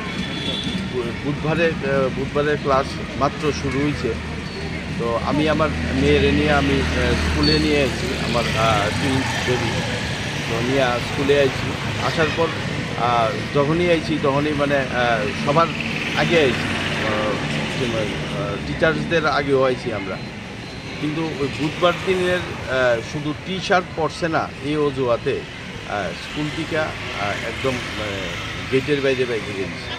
বু-, বুধবারে, আহ, বুধবারে ক্লাস মাত্র শুরু হয়েছে। তো আমি আমার মেয়েরে নিয়ে আমি, আহ, স্কুলে নিয়ে আইছি আমার, আহ, টুইন্স বেবি। তো নিয়ে আ-, স্কুলে আইছি। আসার পর, আহ, যখনই আইছি তখনই মানে, আহ, সবার আগে আইছি। আহ, কি মানে, আহ, টিচার্সদের আগেও আইছি আমরা। কিন্তু ওই বুধবার দিনের, আহ, শুধু টি শার্ট পরছে না, এই অজুহাতে, আহ, স্কুল থেকে, আহ, একদম, আহ, গেটের বাইরে বাইরে গেছে,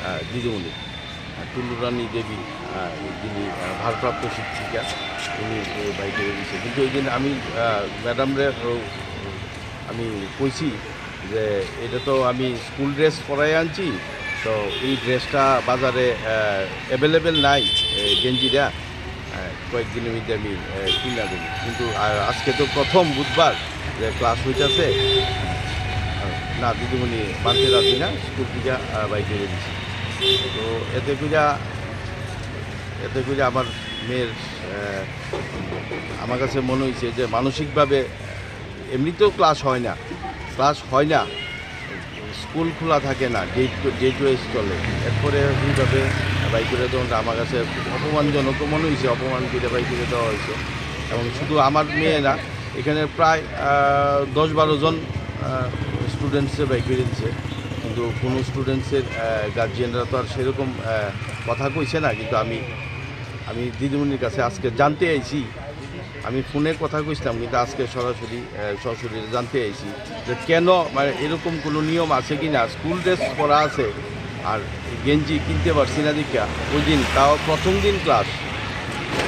আহ, দিদিমণি। আহ, টুলু রানী দেবী, আহ, যিনি, আহ, ভারপ্রাপ্ত শিক্ষিকা, উনি, আহ, বাইরে গেছে। কিন্তু ওই দিন আমি, আহ, ম্যাডামরে, ও, আমি কইছি যে এটা তো আমি স্কুল ড্রেস পরাই আনছি, তো এই ড্রেসটা বাজারে, আহ, অ্যাভেলেবেল নাই, এ, গেঞ্জিটা। আহ, কয়েকদিনের মধ্যে আমি, আহ, কিনা দেবো। কিন্তু, আহ, আজকে তো প্রথম বুধবার যে ক্লাস হইতাছে। আহ, না, দিদিমণি মানতে রাজি না, স্কুল থেকে, আহ, বাইর করে দিছে। তো এতে কইরা, এতে কইরা আমার মেয়ের, আহ, আমার কাছে মনে হইছে যে মানসিকভাবে এমনিতেও ক্লাস হয় না, ক্লাস হয় না, স্কুল খোলা থাকে না, ডে টু, ডে টু চলে। এরপরে এইভাবে বাইর করে দেওয়াটা আমার কাছে খুব অপমানজনক মনে হয়েছে, অপমান করে বাইর করে দেওয়া হয়েছে। এবং শুধু আমার মেয়ে না, এখানে প্রায়, আহ, দশ বারো জন, আহ, স্টুডেন্টসে বাইর করে দিচ্ছে, কিন্তু কোনো স্টুডেন্টসের, আহ, গার্জিয়ানরা তো আর সেরকম, আহ, কথা কইছে না। কিন্তু আমি, আমি দিদিমণির কাছে আজকে জানতে আইছি, আমি ফোনে কথা কইছিলাম, কিন্তু আজকে সরাসরি, আহ, সরাসরি জানতে আইছি যে কেন, মানে, এরকম কোনো নিয়ম আছে কি না, স্কুল ড্রেস পরা আছে আর গেঞ্জি কিনতে পারছি না দেখা। ওই দিন, তাও প্রথম দিন ক্লাস,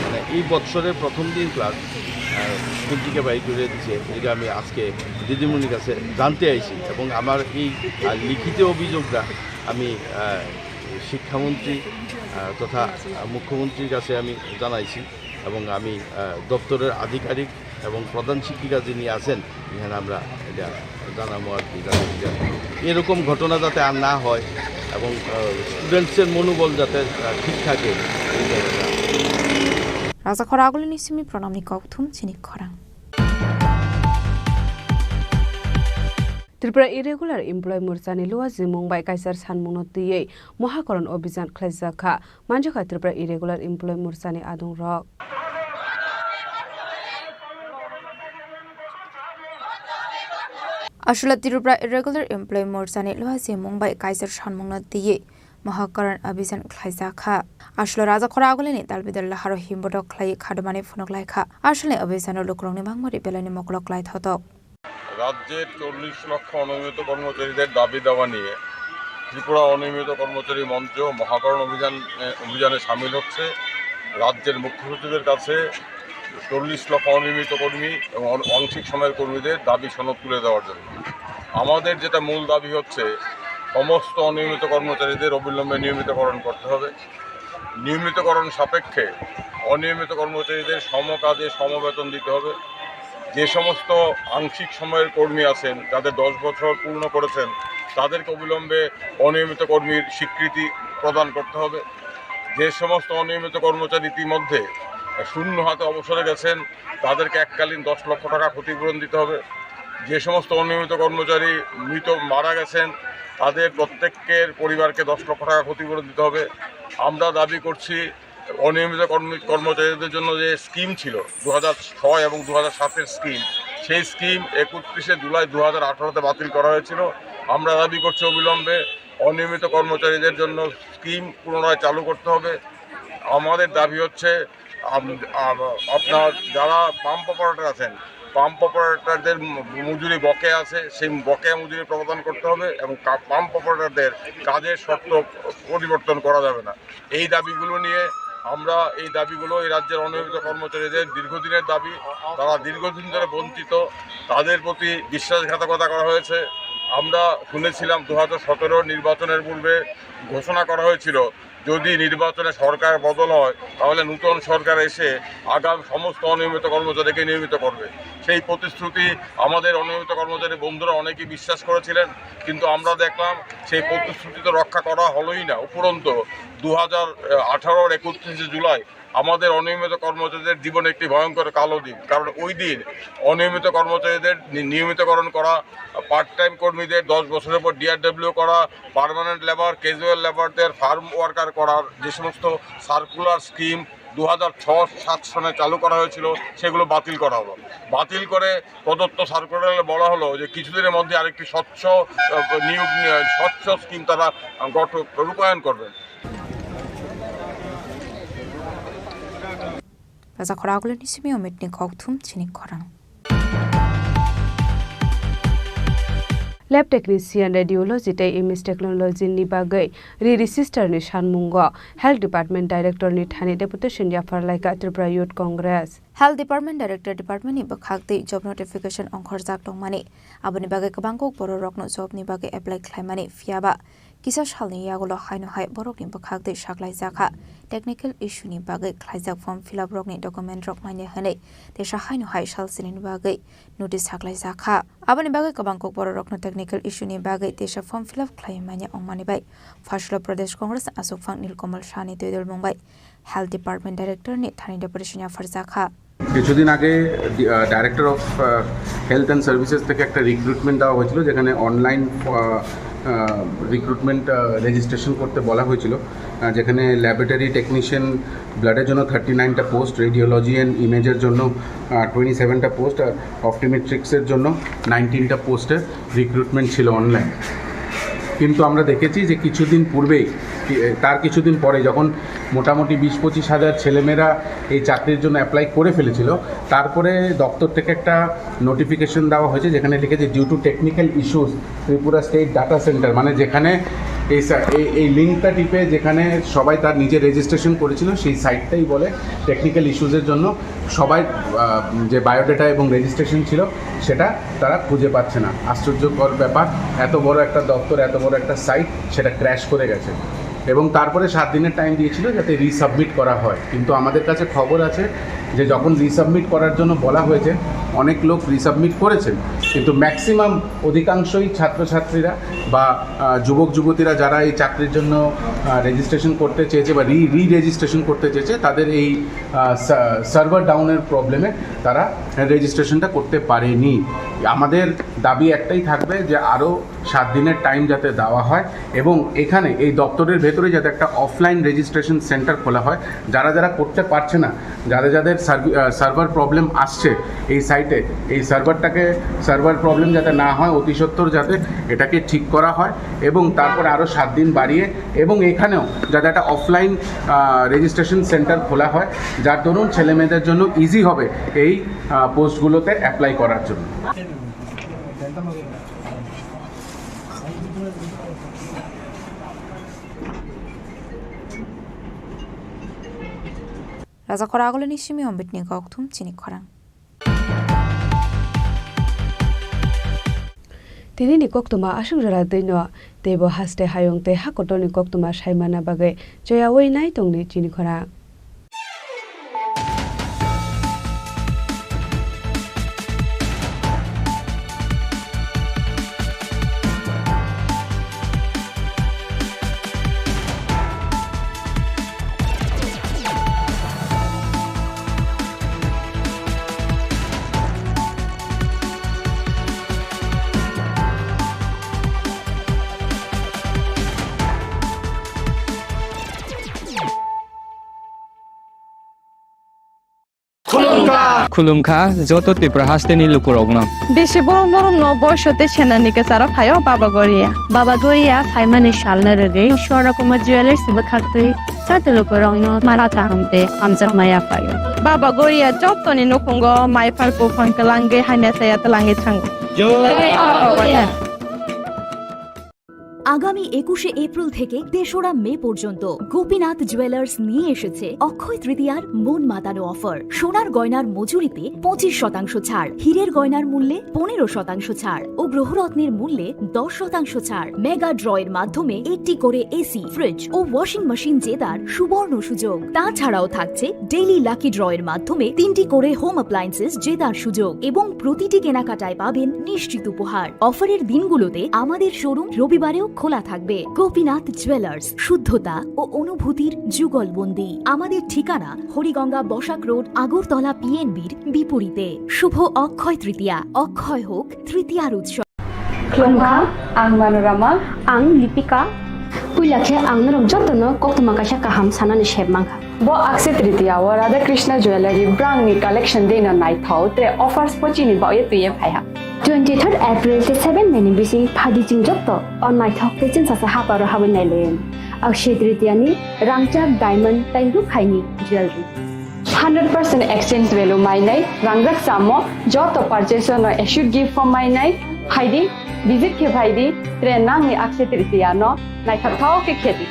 মানে, এই বৎসরের প্রথম দিন ক্লাস, আহ, স্কুল থেকে বাইর করে দিছে, এটা আমি আজকে দিদিমণির কাছে জানতে আইছি। এবং আমার এই, আহ, লিখিত অভিযোগটা আমি, আহ, শিক্ষামন্ত্রী, আহ, তথা মুখ্যমন্ত্রীর কাছে আমি জানাইছি। এবং আমি, আহ, দপ্তরের আধিকারিক এবং প্রধান শিক্ষিকা যিনি আছেন, এখানে আমরা এটা জানাবো আর কি, জানাবো যে এরকম ঘটনা যাতে আর না হয় এবং, আহ, স্টুডেন্টসের মনোবল যাতে, আহ, ঠিক থাকে, এই জায়গাটা। Rajakhor agulini simi pranamni kokthum chini khorang. Tripura Irregular Employee Morchani Luwa Jimung bai kaisar sanmungno twiwi Mohakaran Abhijan khlaijakha. Manjakha Tripura Irregular Employee Morchani adungrok. Aswla Tripura Irregular Employee Morchani Luwa Jimung bai kaisar sanmungno twiwi Mohakaran Abhijan khlaijakha. Aswla Rajakhor agulini dalbidal laharo himbodo khlaiwi khadumani phunuk laikha. Aswlani Abhijano lukurokni mangmari belaini mokolok lai thotok. রাজ্যের চল্লিশ লক্ষ অনিয়মিত কর্মচারীদের দাবি দাওয়া নিয়ে ত্রিপুরা অনিয়মিত কর্মচারী মঞ্চ মহাকরণ অভিযান, এ, অভিযানে সামিল হচ্ছে। রাজ্যের মুখ্য সচিবের কাছে চল্লিশ লক্ষ অনিয়মিত কর্মী এবং অন-, আংশিক সময়ের কর্মীদের দাবি সনদ তুলে দেওয়ার জন্য। আমাদের যেটা মূল দাবি হচ্ছে, সমস্ত অনিয়মিত কর্মচারীদের অবিলম্বে নিয়মিতকরণ করতে হবে। নিয়মিতকরণ সাপেক্ষে অনিয়মিত কর্মচারীদের সমকাজে সমবেতন দিতে হবে। যে সমস্ত আংশিক সময়ের কর্মী আছেন, যাদের দশ বছর পূর্ণ করেছেন, তাদেরকে অবিলম্বে অনিয়মিত কর্মীর স্বীকৃতি প্রদান করতে হবে। যে সমস্ত অনিয়মিত কর্মচারী ইতিমধ্যে শূন্য হাতে অবসরে গেছেন, তাদেরকে এককালীন দশ লক্ষ টাকা ক্ষতিপূরণ দিতে হবে। যে সমস্ত অনিয়মিত কর্মচারী মৃত মারা গেছেন, তাদের প্রত্যেকের পরিবারকে দশ লক্ষ টাকা ক্ষতিপূরণ দিতে হবে। আমরা দাবি করছি, অনিয়মিত কর্মী-, কর্মচারীদের জন্য যে স্কিম ছিল দু হাজার ছয় এবং দু হাজার সাতের স্কিম, সেই স্কিম একত্রিশে জুলাই দু হাজার আঠারোতে বাতিল করা হয়েছিল। আমরা দাবি করছি অবিলম্বে অনিয়মিত কর্মচারীদের জন্য স্কিম পুনরায় চালু করতে হবে। আমাদের দাবি হচ্ছে আম-, আম-, আপনার যারা পাম্প অপারেটর আছেন, পাম্প অপারেটরদের ম-, মজুরি বকেয়া আছে, সেই বকেয়া মজুরি প্রদান করতে হবে এবং কা-, পাম্প অপারেটরদের কাজের শর্ত পরিবর্তন করা যাবে না। এই দাবিগুলো নিয়ে আমরা এই দাবিগুলো এই রাজ্যের অনিয়মিত কর্মচারীদের দীর্ঘদিনের দাবি, তারা দীর্ঘদিন ধরে বঞ্চিত, তাদের প্রতি বিশ্বাসঘাতকতা করা হয়েছে। আমরা শুনেছিলাম দু হাজার সতেরো নির্বাচনের পূর্বে ঘোষণা করা হয়েছিল, যদি নির্বাচনে সরকার বদল হয়, তাহলে নতুন সরকার এসে আগাম সমস্ত অনিয়মিত কর্মচারীকে নিয়মিত করবে। সেই প্রতিশ্রুতি আমাদের অনিয়মিত কর্মচারী বন্ধুরা অনেকেই বিশ্বাস করেছিলেন, কিন্তু আমরা দেখলাম সেই প্রতিশ্রুতি তো রক্ষা করা হলোই না। উপরন্ত দু হাজার আঠারোর একত্রিশে জুলাই আমাদের অনিয়মিত কর্মচারীদের জীবনে একটি ভয়ঙ্কর কালো দিন, কারণ ওই দিন অনিয়মিত কর্মচারীদের নি-, নিয়মিতকরণ করা, পার্ট টাইম কর্মীদের দশ বছরের পর ডিআরডব্লিউ করা, পার্মানেন্ট লেবার, ক্যাজুয়াল লেবারদের ফার্ম ওয়ার্কার করার যে সমস্ত সার্কুলার স্কিম দু হাজার ছয় সাত সনে চালু করা হয়েছিল, সেগুলো বাতিল করা হলো। বাতিল করে প্রদত্ত সার্কুলারে বলা হলো যে কিছুদিনের মধ্যে আরেকটি স্বচ্ছ, আহ, নিয়োগ, আহ, স্বচ্ছ স্কিম তারা, আহ, গঠন, রূপায়ণ করবেন। Raja Khoragulani simi Omitni kokthum chini khorang. Lab technician radiology tei image technology ni bagwi re-register ni sanmungo Health Department Director ni thani deputation yaphar laika Tripura Youth Congress. Health Department Director Department ni bwkhak tei job notification ongkhorjak tongmani, aboni bagwi kwbang kok borok rokno job ni bagwi apply khlaimani, phiyaba kisa salni yagulo haino hai borokni bwkhak tei saklaijakha. Technical issue ni bagwi khlaijak form fill up rokni document rok manya hwnwi teisa haino hai salsini bagwi notice saklaijakha. Aboni bagwi kwbang kok borok rokno technical issue ni bagwi teisa form fill up khlai manya ongmani bai Phaisalo Pradesh Congress ni achukphang Nilkamal Shah ni twi dulmung bai Health Department Director ni thani deputation yapharjakha. কিছুদিন আগে ডি-, uh, director of, uh, health and services থেকে একটা recruitment দেওয়া হয়েছিল, যেখানে online, uh, uh, recruitment, uh, registration করতে বলা হয়েছিল, আহ, যেখানে ল্যাবরেটরি টেকনিশিয়ান ব্লাডের জন্য থার্টি নাইনটা পোস্ট, রেডিওলজি অ্যান্ড ইমেজের জন্য, আহ, টোয়েন্টি সেভেনটা পোস্ট, আর অপটোমেট্রিক্সের জন্য নাইনটিনটা পোস্টের রিক্রুটমেন্ট ছিল অনলাইন। কিন্তু আমরা দেখেছি যে কিছুদিন পূর্বেই, কি-, তার কিছুদিন পরে যখন মোটামুটি বিশ পঁচিশ হাজার ছেলেমেয়েরা এই চাকরির জন্য অ্যাপ্লাই করে ফেলেছিল, তারপরে দপ্তর থেকে একটা নোটিফিকেশন দেওয়া হয়েছে, যেখানে লিখেছে, "Due to technical issues, Tripura State Data Center", মানে যেখানে এই সা-, এই, এই লিঙ্কটা টিপে যেখানে সবাই তার নিজের রেজিস্ট্রেশন করেছিল, সেই সাইটটাই বলে টেকনিক্যাল ইস্যুজের জন্য সবাই, আহ, যে বায়োডাটা এবং রেজিস্ট্রেশন ছিল, সেটা তারা খুঁজে পাচ্ছে না। আশ্চর্যকর ব্যাপার, এত বড় একটা দপ্তর, এত বড় একটা সাইট, সেটা ক্র্যাশ করে গেছে। এবং তারপরে সাত দিনের টাইম দিয়েছিল যাতে রিসাবমিট করা হয়, কিন্তু আমাদের কাছে খবর আছে যে যখন রিসাবমিট করার জন্য বলা হয়েছে, অনেক লোক রিসাবমিট করেছেন, কিন্তু ম্যাক্সিমাম, অধিকাংশই ছাত্রছাত্রীরা বা, আহ, যুবক যুবতীরা যারা এই চাকরির জন্য, আহ, রেজিস্ট্রেশন করতে চেয়েছে বা রি-, রি রেজিস্ট্রেশন করতে চেয়েছে, তাদের এই, আহ, সা-, সার্ভার ডাউনের প্রবলেমে তারা রেজিস্ট্রেশনটা করতে পারেনি। আমাদের দাবি একটাই থাকবে যে আরও সাত দিনের টাইম যাতে দেওয়া হয় এবং এখানে এই দপ্তরের ভেতরে যাতে একটা অফলাইন রেজিস্ট্রেশন সেন্টার খোলা হয়। যারা যারা করতে পারছে না, যাদের যাদের সার্ভি-, আহ, সার্ভার প্রবলেম আসছে এই সাইটে, এই সার্ভারটাকে, সার্ভার প্রবলেম যাতে না হয়, অতি সত্বর যাতে এটাকে ঠিক করা হয় এবং তারপরে আরও সাত দিন বাড়িয়ে এবং এখানেও যাতে একটা অফলাইন, আহ, রেজিস্ট্রেশন সেন্টার খোলা হয়, যার দরুন ছেলেমেয়েদের জন্য ইজি হবে এই, আহ, পোস্টগুলোতে অ্যাপ্লাই করার জন্য। Raja Khoragulani simi Omitni kokthum chini khorang. Tini ni koktwma aswk jora twi no, teibo haste hayung tei hakotor ni koktwma sai manna bagwi choyaui nai tongni chini khorang. Khulumkha. Khulumkha joto Tripura hasteni lukurokno. Bisi borom borom no boiso tei senani kwcharo phaio Baba Goria. Baba Goria phaimani salno rwgwi Swarna Kumar Jewellers bwkhaktwi joto lukurokno mara kaham tei hamjakma yaphaio. Baba Goria jotoni nukhungo mai phal buphang kwlangwi hamya chaya twlangwi thango. Jai Baba Goria. আগামী একুশে এপ্রিল থেকে তেসরা মে পর্যন্ত গোপীনাথ জুয়েলার্স নিয়ে এসেছে অক্ষয় তৃতীয়ার মন মাতানো অফার। সোনার গয়নার মজুরিতে পঁচিশ শতাংশ ছাড়, হীরের গয়নার মূল্যে পনেরো শতাংশ ছাড় ও গ্রহরত্নের মূল্যে দশ শতাংশ ছাড়। মেগা ড্র এর মাধ্যমে একটি করে এসি, ফ্রিজ ও ওয়াশিং মেশিন জেতার সুবর্ণ সুযোগ। তাছাড়াও থাকছে ডেইলি লাকি ড্র এর মাধ্যমে তিনটি করে হোম অ্যাপ্লায়েন্সেস জেতার সুযোগ এবং প্রতিটি কেনাকাটায় পাবেন নিশ্চিত উপহার। অফারের দিনগুলোতে আমাদের শোরুম রবিবারেও খোলা থাকবে। গোপীনাথ জুয়েলার্স, শুদ্ধতা ও অনুভূতির যুগলবন্দি। আমাদের ঠিকানা হরিগঙ্গা বসাক রোড, আগরতলা পিএনবির বিপরীতে। শুভ অক্ষয় তৃতীয়া, অক্ষয় হোক তৃতীয়ার উৎসব। Khulumkha, ang Manorama. Ang Lipika. Puila khe ang norok jotono koktwma kaisa kaham sanani sep mankha. Bo Akshaya Tritiya o Radha Krishna Jewellery brangni collection deino naithok, tre offers bo chini bagwi twiwi phaiha. Twenty third April tei seven May ni bising phaidi chwng joto o naithok tei chwngsacha haparo habwi nailaio. Akshaya Tritiya ni rangchak, diamond tei rukhaini jewellery. Hundred percent exchange value mainai, rangjak samo joto purchase no assured gift form mainai, phaidi, visit khe phaidi, tre nangni Akshaya Tritiya no naithok thok khe khedi.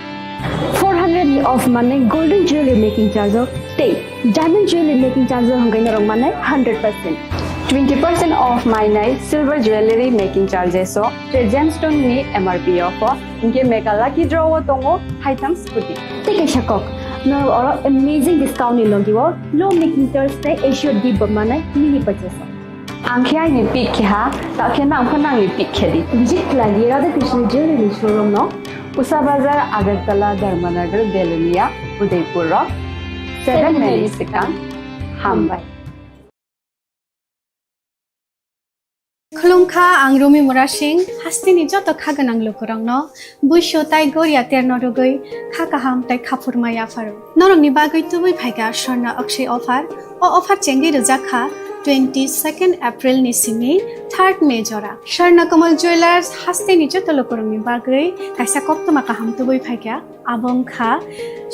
Four hundred ni off mannai golden jewelry making charge o tei diamond jewelry making charge o hwnkhai norok mannai hundred percent. Twenty percent off mainai silver jewelry making charges o, tre gemstone ni M R P off o, hinkhe mega lucky draw o tongo haitham scooty. Tei kaisa kok, norok oro amazing discount ni logi o low making charge tei assured gift bo mannai mini purchase o. Ang khe aini pick khe ha, ta khe nang pho nangni pick khe di. Visit khlai di Radha Krishna Jewelry showroom no. Usa Bazar, Agartala, Dharmanagar, Belonia, Udaipur rok. Seven May ni swkang. Hambai. Khulumkha, ang Rumi Murasing, hasteni joto kha gwnang lukurokno buisu tai goria terno rwgwi kha kaham tai khaphurma yapharo. Norokni bagwi tubui phaikha Swarna Akshay offer. O offer chengwi rwjak kha twenty second April ni simi third May jora. Swarna Kamal Jewellers hasteni joto lukurokni bagwi kaisa koktwma kaham tubui phaikha. Abo wngkha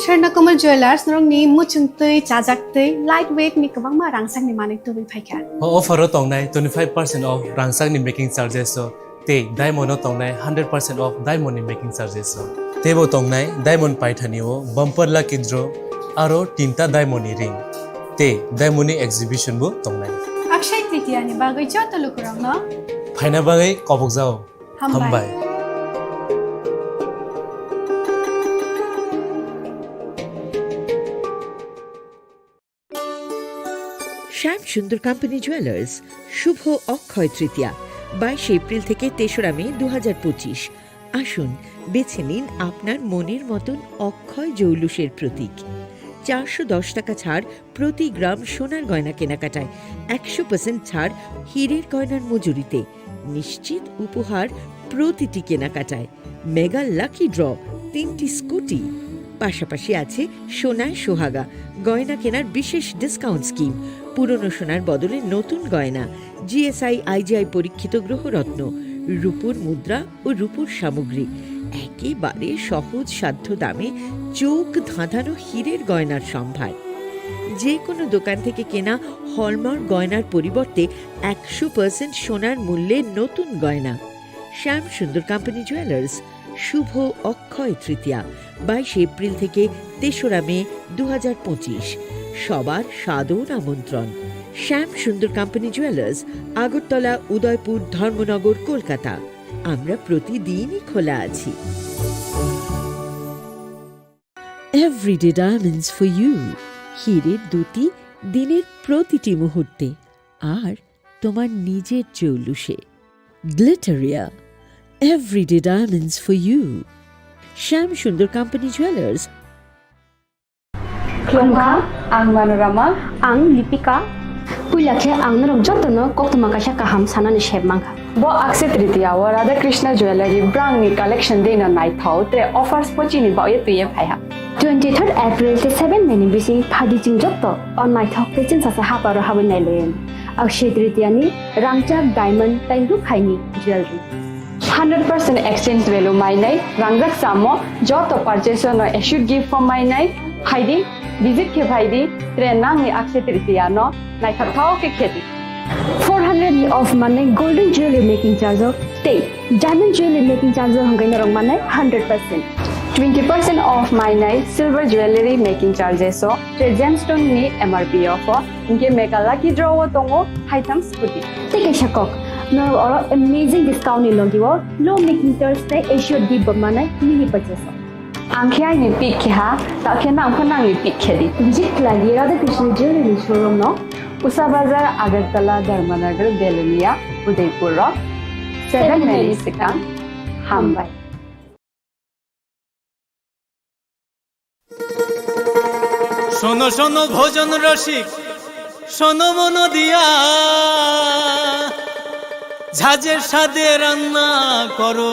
Swarna Kamal Jewellers, norokni muchungtwi, chajaktwi, light weight ni kwbangma rangchakni manwi tubui phaikha. O offer o tongnai twenty five percent off rangchakni making charges o tei diamond o tongnai hundred percent off diamond ni making charges o. Teibo tongnai diamond paithani o bumper lucky draw aro tinta diamond ni ring tei diamond ni exhibition bo tongnai. Akshay Tritiya ni bagwi joto lukurokno phaina bagwi kobokjao. Hambai. Hambai. শ্যাম Sundar company jewellers, শুভ অক্ষয় তৃতীয়া, বাইশে এপ্রিল থেকে তেসরা মে দু হাজার পঁচিশ। আসুন, বেছে নিন আপনার মনের মতন অক্ষয় জৌলুসের প্রতীক। চারশো দশ টাকা ছাড় প্রতি গ্রাম সোনার গয়না কেনাকাটায়, একশো পার্সেন্ট ছাড় হীরের গয়নার মজুরিতে, নিশ্চিত উপহার প্রতিটি কেনাকাটায়, মেগা লাকি ড্র, তিনটি স্কুটি, পাশাপাশি আছে সোনায় সোহাগা গয়না কেনার বিশেষ ডিসকাউন্ট স্কিম, পুরনো সোনার বদলে নতুন গয়না, জিএসআই আইজিআই পরীক্ষিত গ্রহরত্ন, রূপোর মুদ্রা ও রূপোর সামগ্রী, একেবারে সহজ সাধ্য দামে চোখ ধাঁধানো হীরের গয়নার সম্ভার। যে কোনো দোকান থেকে কেনা হলমার্ক গয়নার পরিবর্তে একশো পার্সেন্ট সোনার মূল্যে নতুন গয়না। শ্যাম সুন্দর কোম্পানি জুয়েলার্স, শুভ অক্ষয় তৃতীয়া, বাইশে এপ্রিল থেকে তেসরা মে দু হাজার পঁচিশ। সবার সাদর আমন্ত্রণ। শ্যাম সুন্দর কোম্পানি জুয়েলার্স, আগরতলা, উদয়পুর, ধর্মনগর, কলকাতা। আমরা প্রতিদিনই খোলা আছি। Everyday Diamonds for you। হীরের দ্যুতি দিনের প্রতিটি মুহূর্তে, আর তোমার নিজের জৌলুসে। Glitteria, Everyday Diamonds for you। Shyam Sundar company jewellers. Khulumkha, ang Manorama. Ang Lipika. Puila khe ang norok jotono koktwma kaisa kaham sanani sep mankha. Bo Akshaya Tritiya o Radha Krishna Jewellery brangni collection deino naithok, tre offers bo chini bagwi twiwi phaiha. Twenty third April tei seven May ni bising phaidi chwng joto o naithok tei chwngsacha haparo habwi nailaio. Akshaya Tritiya ni rangchak, diamond tei rukhaini jewellery. Hundred percent exchange value mainai, rangjak samo joto purchase no assured gift form mainai, phaidi, visit khe phaidi, tre nangni Akshaya Tritiya no naithok thok khe khedi. Four hundred ni off manai golden jewelry making charge o tei diamond jewelry making charge o hwnkhai norok manai hundred percent. Twenty percent off mainai silver jewelry making charges o tei gemstone ni M R P off o, hinkhe mega lucky draw o tongo haitham scooty. Tei kaisa kok, norok oro amazing discount ni logi o low making charge tei assured gift bo manai mini purchase o. Ang khe aini pick khe ha, ta khe nang pho nangni pick khe di. Visit khlai di Radha Krishna Jewelry showroom no. Usa Bazar, Agartala, Dharmanagar, Belonia, Udaipur rok. Seven minutes swkang. Hambai. শোনো শোনো ভোজন রসিক, শোনো মন দিয়া, ঝাঁঝের স্বাদে রান্না করো।